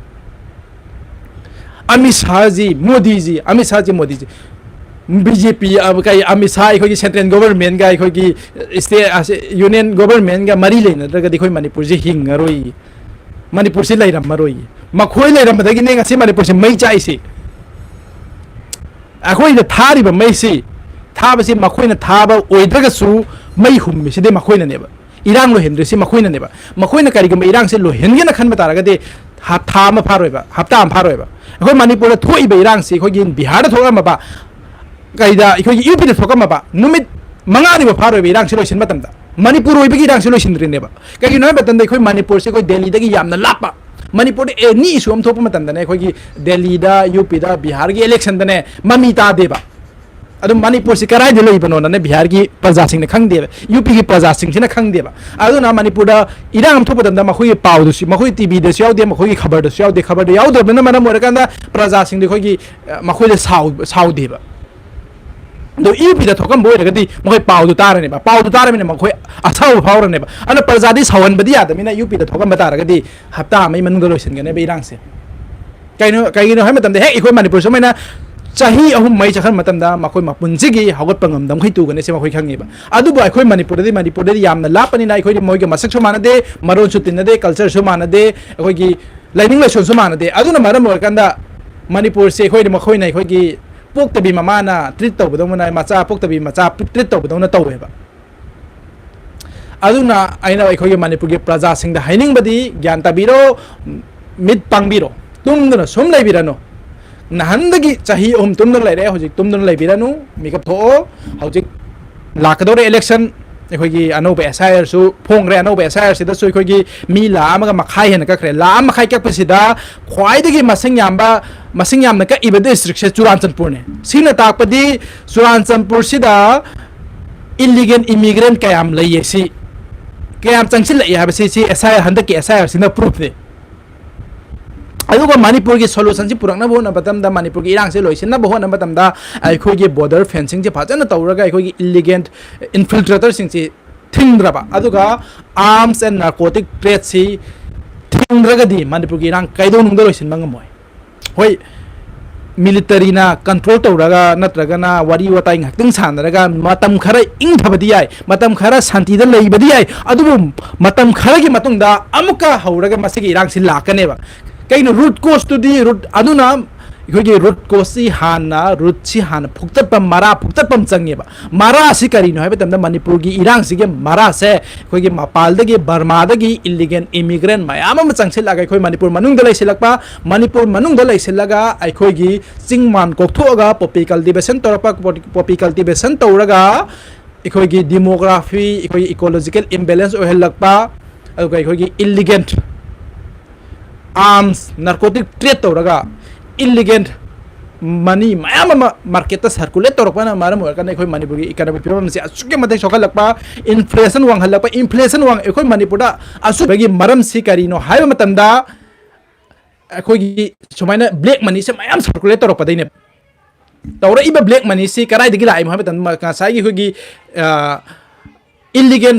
ꯑꯃꯤꯠ ꯁꯥꯍꯖꯤ, ꯃꯣꯗꯤꯖꯤ, ꯑꯃꯤꯠ ꯁꯥꯍꯖꯤ, ꯃꯣꯗꯤꯖꯤ, ꯕꯤ ꯖꯦ ꯄꯤ, ꯑ, ꯀꯩ, ꯑꯃꯤꯠ ꯁꯥꯍ ꯑꯩꯈꯣꯏꯒꯤ ꯁꯦꯟꯇ꯭ꯔꯦꯜ ꯒꯣꯚꯔꯟꯃꯦꯟꯠꯒ ꯑꯩꯈꯣꯏꯒꯤ ꯁ꯭ꯇꯦꯠ, ꯑ, ꯁꯦ-, ꯌꯨꯅꯤꯌꯟ ꯒꯣꯚꯔꯟꯃꯦꯟꯠꯒ ꯃꯔꯤ ꯂꯩꯅꯗ꯭ꯔꯒꯗꯤ ꯑꯩꯈꯣꯏ ꯃꯅꯤꯄꯨꯔꯁꯦ ꯍꯤꯡꯉꯔꯣꯏ, ꯃꯅꯤꯄꯨꯔꯁꯦ ꯂꯩꯔꯝꯃꯔꯣꯏ꯫ ꯃꯈꯣꯏ ꯂꯩꯔꯝꯕꯗꯒꯤꯅꯦ ꯉꯁꯤ ꯃꯅꯤꯄꯨꯔꯁꯦ ꯃꯩ ꯆꯥꯛꯏꯁꯦ꯫ ꯑꯩꯈꯣꯏꯗ ꯊꯥꯔꯤꯕ ꯃꯩꯁꯤ, ꯊꯥꯕꯁꯤ ꯃꯈꯣꯏꯅ ꯊꯥꯕ ꯑꯣꯏꯗ꯭ꯔꯒꯁꯨ ꯃꯩ ꯍꯨꯝꯃꯤꯁꯤꯗꯤ ꯃꯈꯣꯏꯅꯅꯦꯕ꯫ ꯏꯔꯥꯡ ꯂꯣꯏꯍꯟꯗ꯭ꯔꯤꯁꯤ ꯃꯈꯣꯏꯅꯅꯦꯕ꯫ ꯃꯈꯣꯏꯅ ꯀꯔꯤꯒꯨꯝꯕ ꯏꯔꯥꯡꯁꯦ ꯂꯣꯏꯍꯟꯒꯦꯅ ꯈꯟꯕ ꯇꯥꯔꯒꯗꯤ ꯍ-, ꯊꯥ ꯑꯃ ꯐꯥꯔꯣꯏꯕ, ꯍꯞꯇꯥ ꯑꯃ ꯐꯥꯔꯣꯏꯕ꯫ ꯑꯩꯈꯣꯏ ꯃꯅꯤꯄꯨꯔꯗ ꯊꯣꯛꯏꯕ ꯏꯔꯥꯡꯁꯤ ꯑꯩꯈꯣꯏꯒꯤ ꯕꯤꯍꯥꯔꯗ ꯊꯣꯛꯂꯝꯃꯕ, ꯀꯩꯗ ꯑꯩꯈꯣꯏꯒꯤ ꯌꯨ ꯄꯤꯗ ꯊꯣꯛꯂꯝꯃꯕ ꯅꯨꯃꯤꯠ ꯃꯉꯥꯅꯤꯕꯨ ꯐꯥꯔꯣꯏꯕ ꯏꯔꯥꯡꯁꯤ ꯂꯣꯏꯁꯤꯟꯕ ꯃꯇꯝꯗ꯫ ꯃꯅꯤꯄꯨꯔ ꯑꯣꯏꯕꯒꯤ ꯏꯔꯥꯡꯁꯤ ꯂꯣꯏꯁꯤꯟꯗ꯭ꯔꯤꯅꯦꯕ꯫ ꯀꯩꯒꯤꯅꯣ ꯍꯥꯏꯕ ꯃꯇꯝꯗ ꯑꯩꯈꯣꯏ ꯃꯅꯤꯄꯨꯔꯁꯦ ꯑꯩꯈꯣꯏ ꯗꯦꯜꯂꯤꯗꯒꯤ ꯌꯥꯝꯅ ꯂꯥꯞꯄ, ꯃꯅꯤꯄꯨꯔꯗ ꯑꯦꯅꯤ ꯏꯁꯨ ꯑꯃ ꯊꯣꯛꯄ ꯃꯇꯝꯗꯅꯦ ꯑꯩꯈꯣꯏꯒꯤ ꯗꯦꯜꯂꯤꯗ, ꯌꯨ ꯄꯤꯗ, ꯕꯤꯍꯥꯔꯒꯤ ꯏꯂꯦꯛꯁꯟꯗꯅꯦ ꯃꯃꯤ ꯇꯥꯗꯦꯕ꯫ ꯑꯗꯨꯝ ꯃꯅꯤꯄꯨꯔꯁꯤ ꯀꯗꯥꯏꯗ ꯂꯩꯕꯅꯣꯅꯅꯦ ꯕꯤꯍꯥꯔꯒꯤ ꯄ꯭ꯔꯖꯥꯁꯤꯡꯅ ꯈꯪꯗꯦꯕ, ꯌꯨ ꯄꯤꯒꯤ ꯄ꯭ꯔꯖꯥꯁꯤꯡꯁꯤꯅ ꯈꯪꯗꯦꯕ꯫ ꯑꯗꯨꯅ ꯃꯅꯤꯄꯨꯔꯗ ꯏꯔꯥꯡ ꯑꯃ ꯊꯣꯛꯄ ꯃꯇꯝꯗ ꯃꯈꯣꯏꯒꯤ ꯄꯥꯎꯗꯁꯨ, ꯃꯈꯣꯏꯒꯤ ꯇꯤꯚꯤꯗꯁꯨ ꯌꯥꯎꯗꯦ, ꯃꯈꯣꯏꯒꯤ ꯈꯕꯔꯗꯁꯨ ꯌꯥꯎꯗꯦ꯫ ꯈꯕꯔꯗ ꯌꯥꯎꯗꯕꯅ ꯃꯔꯝ ꯑꯣꯏꯔꯀꯥꯟꯗ ꯄ꯭ꯔꯖꯥꯁꯤꯡꯗꯤ ꯑꯩꯈꯣꯏꯒꯤ, ꯑ, ꯃꯈꯣꯏꯗ ꯁꯥꯎ-, ꯁꯥꯎꯗꯦꯕ꯫ ꯑꯗꯣ ꯌꯨ ꯄꯤꯗ ꯊꯣꯛꯂꯝꯕ ꯑꯣꯏꯔꯒꯗꯤ ꯃꯈꯣꯏ ꯄꯥꯎꯗꯨ ꯇꯥꯔꯅꯦꯕ, ꯄꯥꯎꯗꯨ ꯇꯥꯔꯕꯅꯤꯅ ꯃꯈꯣꯏ ꯑꯁꯥꯎꯕ ꯐꯥꯎꯔꯅꯦꯕ꯫ ꯑꯗꯨꯅ ꯄ꯭ꯔꯖꯥꯗꯤ ꯁꯥꯎꯍꯟꯕꯗꯤ ꯌꯥꯗꯕꯅꯤꯅ ꯌꯨ ꯄꯤꯗ ꯊꯣꯛꯂꯝꯕ ꯇꯥꯔꯒꯗꯤ ꯍꯞꯇꯥ ꯑꯃꯒꯤ ꯃꯅꯨꯡꯗ ꯂꯣꯏꯁꯤꯟꯒꯅꯦꯕ ꯏꯔꯥꯡꯁꯦ꯫ ꯀꯩꯅꯣ, ꯀꯩꯒꯤꯅꯣ ꯍꯥꯏꯕ ꯃꯇꯝꯗ ꯍꯦꯛ ꯑꯩꯈꯣꯏ ꯃꯅꯤꯄꯨꯔ ꯁꯨꯃꯥꯏꯅ ꯆꯍꯤ ꯑꯍꯨꯝ ꯃꯔꯤ ꯆꯠꯈꯟꯕ ꯃꯇꯝꯗ ꯃꯈꯣꯏ ꯃꯄꯨꯟꯁꯤꯒꯤ ꯍꯧꯒꯠꯄ ꯉꯝꯗꯕ ꯃꯈꯩ ꯇꯨꯒꯅꯤ ꯁꯤ ꯃꯈꯣꯏ ꯈꯪꯉꯦꯕ꯫ ꯑꯗꯨꯕꯨ ꯑꯩꯈꯣꯏ ꯃꯅꯤꯄꯨꯔꯗꯗꯤ, ꯃꯅꯤꯄꯨꯔꯗꯗꯤ ꯌꯥꯝꯅ ꯂꯥꯞꯄꯅꯤꯅ ꯑꯩꯈꯣꯏꯗꯤ ꯃꯣꯏꯒ ꯃꯁꯛꯁꯨ ꯃꯥꯟꯅꯗꯦ, ꯃꯔꯣꯟꯁꯨ ꯇꯤꯟꯅꯗꯦ, ꯀꯜꯆꯔꯁꯨ ꯃꯥꯟꯅꯗꯦ, ꯑꯩꯈꯣꯏꯒꯤ ꯂꯥꯏꯅꯤꯡ ꯂꯥꯏꯁꯣꯟꯁꯨ ꯃꯥꯟꯅꯗꯦ꯫ ꯑꯗꯨꯅ ꯃꯔꯝ ꯑꯣꯏꯔꯀꯥꯟꯗ ꯃꯅꯤꯄꯨꯔꯁꯦ ꯑꯩꯈꯣꯏꯗꯤ, ꯃꯈꯣꯏꯅ ꯑꯩꯈꯣꯏꯒꯤ ꯄꯣꯛꯇꯕꯤ ꯃꯃꯥꯅ ꯇ꯭ꯔꯤꯠ ꯇꯧꯕꯗꯧꯅ, ꯃꯆꯥ ꯄꯣꯛꯇꯕꯤ ꯃꯆꯥ ꯇ꯭ꯔꯤꯠ ꯇꯧꯕꯗꯧꯅ ꯇꯧꯋꯦꯕ꯫ ꯑꯗꯨꯅ ꯑꯩꯅ ꯑꯩꯈꯣꯏꯒꯤ ꯃꯅꯤꯄꯨꯔꯒꯤ ꯄ꯭ꯔꯖꯥꯁꯤꯡꯗ ꯍꯥꯏꯅꯤꯡꯕꯗꯤ, ꯒ꯭ꯌꯥꯟ ꯇꯥꯕꯤꯔꯣ, ꯃꯤꯠ ꯄꯥꯡꯕꯤꯔꯣ, ꯇꯨꯝꯗꯨꯅ ꯁꯨꯝ ꯂꯩꯕꯤꯔꯅꯨ꯫ ꯅꯍꯥꯟꯗꯒꯤ ꯆꯍꯤ ꯑꯍꯨꯝ ꯇꯨꯝꯗꯨꯅ ꯂꯩꯔꯦ, ꯍꯧꯖꯤꯛ ꯇꯨꯝꯗꯨꯅ ꯂꯩꯕꯤꯔꯅꯨ, ꯃꯤꯀꯞ ꯊꯣꯛꯑꯣ꯫ ꯍꯧꯖꯤꯛ ꯂꯥꯛꯀꯗꯧꯔꯦ ꯏꯂꯦꯛꯁꯟ, ꯑꯩꯈꯣꯏꯒꯤ ꯑꯅꯧꯕ ꯑꯦꯁ ꯑꯥꯏ ꯑꯥꯔꯁꯨ ꯐꯣꯡꯈ꯭ꯔꯦ꯫ ꯑꯅꯧꯕ ꯑꯦꯁ ꯑꯥꯏ ꯑꯥꯔꯁꯤꯗꯁꯨ ꯑꯩꯈꯣꯏꯒꯤ ꯃꯤ ꯂꯥꯈ ꯑꯃꯒ ꯃꯈꯥꯏ ꯍꯦꯟꯅ ꯀꯛꯈ꯭ꯔꯦ꯫ ꯂꯥꯈ ꯑꯃ ꯃꯈꯥꯏ ꯀꯛꯄꯁꯤꯗ ꯈ꯭ꯋꯥꯏꯗꯒꯤ ꯃꯁꯤꯡ ꯌꯥꯝꯕ, ꯃꯁꯤꯡ ꯌꯥꯝꯅ ꯀꯛꯏꯕ ꯗꯤꯁꯇ꯭ꯔꯤꯛꯁꯦ ꯆꯨꯔꯥꯆꯥꯟꯄꯨꯔꯅꯦ꯫ ꯁꯤꯅ ꯇꯥꯛꯄꯗꯤ ꯆꯨꯔꯥꯆꯥꯟꯄꯨꯔꯁꯤꯗ ꯏꯂꯤꯒꯦꯜ ꯏꯃꯤꯒ꯭ꯔꯦꯟ ꯀꯌꯥꯝ ꯂꯩꯌꯦ, ꯁꯤ ꯀꯌꯥꯝ ꯆꯪꯁꯤꯜꯂꯛꯏ ꯍꯥꯏꯕꯁꯤ ꯁꯤ ꯑꯦꯁ ꯑꯥꯏ ꯑꯥꯔ, ꯍꯟꯗꯛꯀꯤ ꯑꯦꯁ ꯑꯥꯏ ꯑꯥꯔꯁꯤꯅ ꯄ꯭ꯔꯨꯐꯅꯦ꯫ ꯑꯗꯨꯒ ꯃꯅꯤꯄꯨꯔꯒꯤ ꯁꯣꯂꯨꯁꯟꯁꯤ ꯄꯨꯔꯛꯅꯕ ꯍꯣꯠꯅꯕ ꯃꯇꯝꯗ, ꯃꯅꯤꯄꯨꯔꯒꯤ ꯏꯔꯥꯡꯁꯤ ꯂꯣꯏꯁꯤꯟꯅꯕ ꯍꯣꯠꯅꯕ ꯃꯇꯝꯗ ꯑꯩꯈꯣꯏꯒꯤ ꯕꯣꯔꯗꯔ ꯐꯦꯟꯁꯤꯡꯁꯤ ꯐꯖꯅ ꯇꯧꯔꯒ ꯑꯩꯈꯣꯏꯒꯤ ꯏꯂꯤꯒꯦꯜ ꯏꯟꯐꯤꯜꯇ꯭ꯔꯦꯇꯔꯁꯤꯡꯁꯤ ꯊꯤꯡꯗ꯭ꯔꯕ, ꯑꯗꯨꯒ arms and narcotic tradeꯁꯤ ꯊꯤꯡꯗ꯭ꯔꯒꯗꯤ ꯃꯅꯤꯄꯨꯔꯒꯤ ꯏꯔꯥꯡ ꯀꯩꯗꯧꯅꯨꯡꯗ ꯂꯣꯏꯁꯤꯟꯕ ꯉꯝꯃꯣꯏ꯫ ꯍꯣꯏ, ꯃꯤꯂꯤꯇꯔꯤꯅ ꯀꯟꯇ꯭ꯔꯣꯜ ꯇꯧꯔꯒ ꯅꯠꯇ꯭ꯔꯒꯅ ꯋꯥꯔꯤ ꯋꯥꯇꯥꯏ ꯉꯥꯏꯍꯥꯛꯇꯪ ꯁꯥꯟꯅꯔꯒ ꯃꯇꯝ ꯈꯔ ꯏꯪꯊꯕꯗꯤ ꯌꯥꯏ, ꯃꯇꯝ ꯈꯔ ꯁꯥꯟꯇꯤꯗ ꯂꯩꯕꯗꯤ ꯌꯥꯏ, ꯑꯗꯨꯕꯨ ꯃꯇꯝ ꯈꯔꯒꯤ ꯃꯇꯨꯡꯗ ꯑꯃꯨꯛꯀ ꯍꯧꯔꯒ ꯃꯁꯤꯒꯤ ꯏꯔꯥꯡꯁꯤ ꯂꯥꯛꯀꯅꯦꯕ꯫ ꯀꯩꯅꯣ, ꯔꯨꯠ ꯀꯣꯁꯇꯨꯗꯤ, ꯔꯨꯠ, ꯑꯗꯨꯅ ꯑꯩꯈꯣꯏꯒꯤ ꯔꯨꯠ ꯀꯣꯁꯁꯤ ꯍꯥꯟꯅ, ꯔꯨꯠꯁꯤ ꯍꯥꯟꯅ ꯐꯨꯛꯇꯠꯄ, ꯃꯔꯥ ꯐꯨꯛꯇꯠꯄ ꯑꯃ ꯆꯪꯉꯦꯕ꯫ ꯃꯔꯥꯁꯤ ꯀꯔꯤꯅꯣ ꯍꯥꯏꯕ ꯃꯇꯝꯗ, ꯃꯅꯤꯄꯨꯔꯒꯤ ꯏꯔꯥꯡꯁꯤꯒꯤ ꯃꯔꯥꯁꯦ ꯑꯩꯈꯣꯏꯒꯤ ꯃꯄꯥꯟꯗꯒꯤ, ꯕꯔꯃꯥꯗꯒꯤ ꯏꯂꯤꯒꯦꯜ ꯏꯃꯤꯒ꯭ꯔꯦꯟ ꯃꯌꯥꯝ ꯑꯃ ꯆꯪꯁꯤꯜꯂꯛꯑꯒ ꯑꯩꯈꯣꯏ ꯃꯅꯤꯄꯨꯔ ꯃꯅꯨꯡꯗ ꯂꯩꯁꯤꯜꯂꯛꯄ, ꯃꯅꯤꯄꯨꯔ ꯃꯅꯨꯡꯗ ꯂꯩꯁꯤꯜꯂꯒ ꯑꯩꯈꯣꯏꯒꯤ ꯆꯤꯡ ꯃꯥꯟ ꯀꯣꯛꯊꯣꯛꯑꯒ ꯄꯣꯄꯤ ꯀꯜꯇꯤꯚꯦꯁꯟ ꯇꯧꯔꯛꯄ, ꯄꯣꯄꯤ ꯀꯜꯇꯤꯚꯦꯁꯟ ꯇꯧꯔꯒ ꯑꯩꯈꯣꯏꯒꯤ ꯗꯤꯃꯣꯒ꯭ꯔꯥꯐꯤ, ꯑꯩꯈꯣꯏꯒꯤ ꯏꯀꯣꯂꯣꯖꯤꯀꯦꯜ ꯏꯝꯕꯦꯂꯦꯟꯁ ꯑꯣꯏꯍꯜꯂꯛꯄ, ꯑꯗꯨꯒ ꯑꯩꯈꯣꯏꯒꯤ ꯏꯂꯤꯒꯦꯟ ꯑꯥꯔꯝꯁ, ꯅꯥꯔꯀꯣꯇꯤꯛ ꯇ꯭ꯔꯦꯠ ꯇꯧꯔꯒ ꯏꯂꯤꯒꯦꯟ ꯃꯅꯤ ꯃꯌꯥꯝ ꯑꯃ ꯃꯥꯔꯀꯦꯠꯇ ꯁꯔꯀꯨꯂꯦꯠ ꯇꯧꯔꯛꯄꯅ ꯃꯔꯝ ꯑꯣꯏꯔꯀꯥꯟꯗ ꯑꯩꯈꯣꯏ ꯃꯅꯤꯄꯨꯔꯒꯤ ꯏꯀꯅꯣꯃꯤꯛ ꯐꯤꯕꯝ ꯑꯁꯤ ꯑꯁꯨꯛꯀꯤ ꯃꯇꯤꯛ ꯁꯣꯛꯍꯜꯂꯛꯄ, ꯏꯟꯐ꯭ꯂꯦꯁꯟ ꯋꯥꯡꯍꯜꯂꯛꯄ, ꯏꯟꯐ꯭ꯂꯦꯁꯟ ꯋꯥꯡ ꯑꯩꯈꯣꯏ ꯃꯅꯤꯄꯨꯔꯗ ꯑꯁꯨꯕꯒꯤ ꯃꯔꯝꯁꯤ ꯀꯔꯤꯅꯣ ꯍꯥꯏꯕ ꯃꯇꯝꯗ, ꯑꯩꯈꯣꯏꯒꯤ ꯁꯨꯃꯥꯏꯅ ꯕ꯭ꯂꯦꯛ ꯃꯅꯤꯁꯦ ꯃꯌꯥꯝ ꯁꯔꯀꯨꯂꯦꯠ ꯇꯧꯔꯛꯄꯗꯩꯅꯦ꯫ ꯇꯧꯔꯛꯏꯕ ꯕ꯭ꯂꯦꯛ ꯃꯅꯤꯁꯤ ꯀꯗꯥꯏꯗꯒꯤ ꯂꯥꯛꯏꯅꯣ ꯍꯥꯏꯕ ꯃꯇꯝꯗ, ꯉꯁꯥꯏꯒꯤ ꯑꯩꯈꯣꯏꯒꯤ ꯏꯂꯤꯒꯦꯟ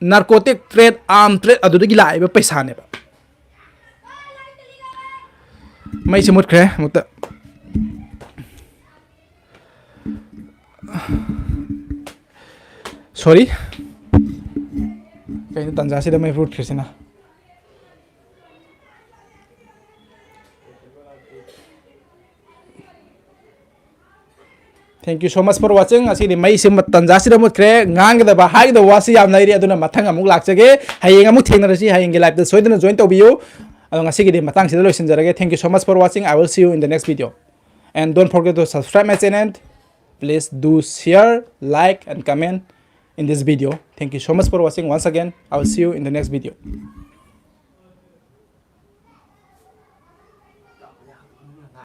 ꯅꯥꯔꯀꯣꯇꯤꯛ ꯇ꯭ꯔꯦꯠ, ꯑꯥꯔꯝ ꯇ꯭ꯔꯦꯠ, ꯑꯗꯨꯗꯒꯤ ꯂꯥꯛꯏꯕ ꯄꯩꯁꯥꯅꯦꯕ꯫ ꯃꯩꯁꯦ ꯃꯨꯠꯈ꯭ꯔꯦ ꯑꯃꯨꯛꯇ꯫ ꯁꯣꯔꯤ꯫ ꯀꯩꯅꯣ ꯇꯥꯟꯖꯥꯁꯤꯗ ꯃꯩ ꯃꯨꯠꯈ꯭ꯔꯤꯁꯤꯅ? Thank you so much for watching. ꯉꯁꯤꯗꯤ ꯃꯩꯁꯦ ꯃ-, ꯇꯥꯟꯖꯥꯁꯤꯗ ꯃꯨꯠꯈ꯭ꯔꯦ꯫ ꯉꯥꯡꯒꯗꯕ, ꯍꯥꯏꯒꯗꯕ ꯋꯥꯁꯤ ꯌꯥꯝ ꯂꯩꯔꯤ, ꯑꯗꯨꯅ ꯃꯊꯪ ꯑꯃꯨꯛ ꯂꯥꯛꯆꯒꯦ꯫ ꯍꯌꯦꯡ ꯑꯃꯨꯛ ꯊꯦꯡꯅꯔꯁꯤ꯫ ꯍꯌꯦꯡꯒꯤ ꯂꯥꯏꯞꯇ ꯁꯣꯏꯗꯅ ꯖꯣꯏꯟ ꯇꯧꯕꯤꯌꯨ꯫ ꯑꯗꯣ ꯉꯁꯤꯒꯤꯗꯤ ꯃꯇꯥꯡꯁꯤꯗ ꯂꯣꯏꯁꯤꯟꯖꯔꯒꯦ꯫ Thank you so much for watching. I will see you in the next video. And don't forget to subscribe my channel. Please do share, like, and comment in this video. Thank you so much for watching. Once again, I will see you in the next video.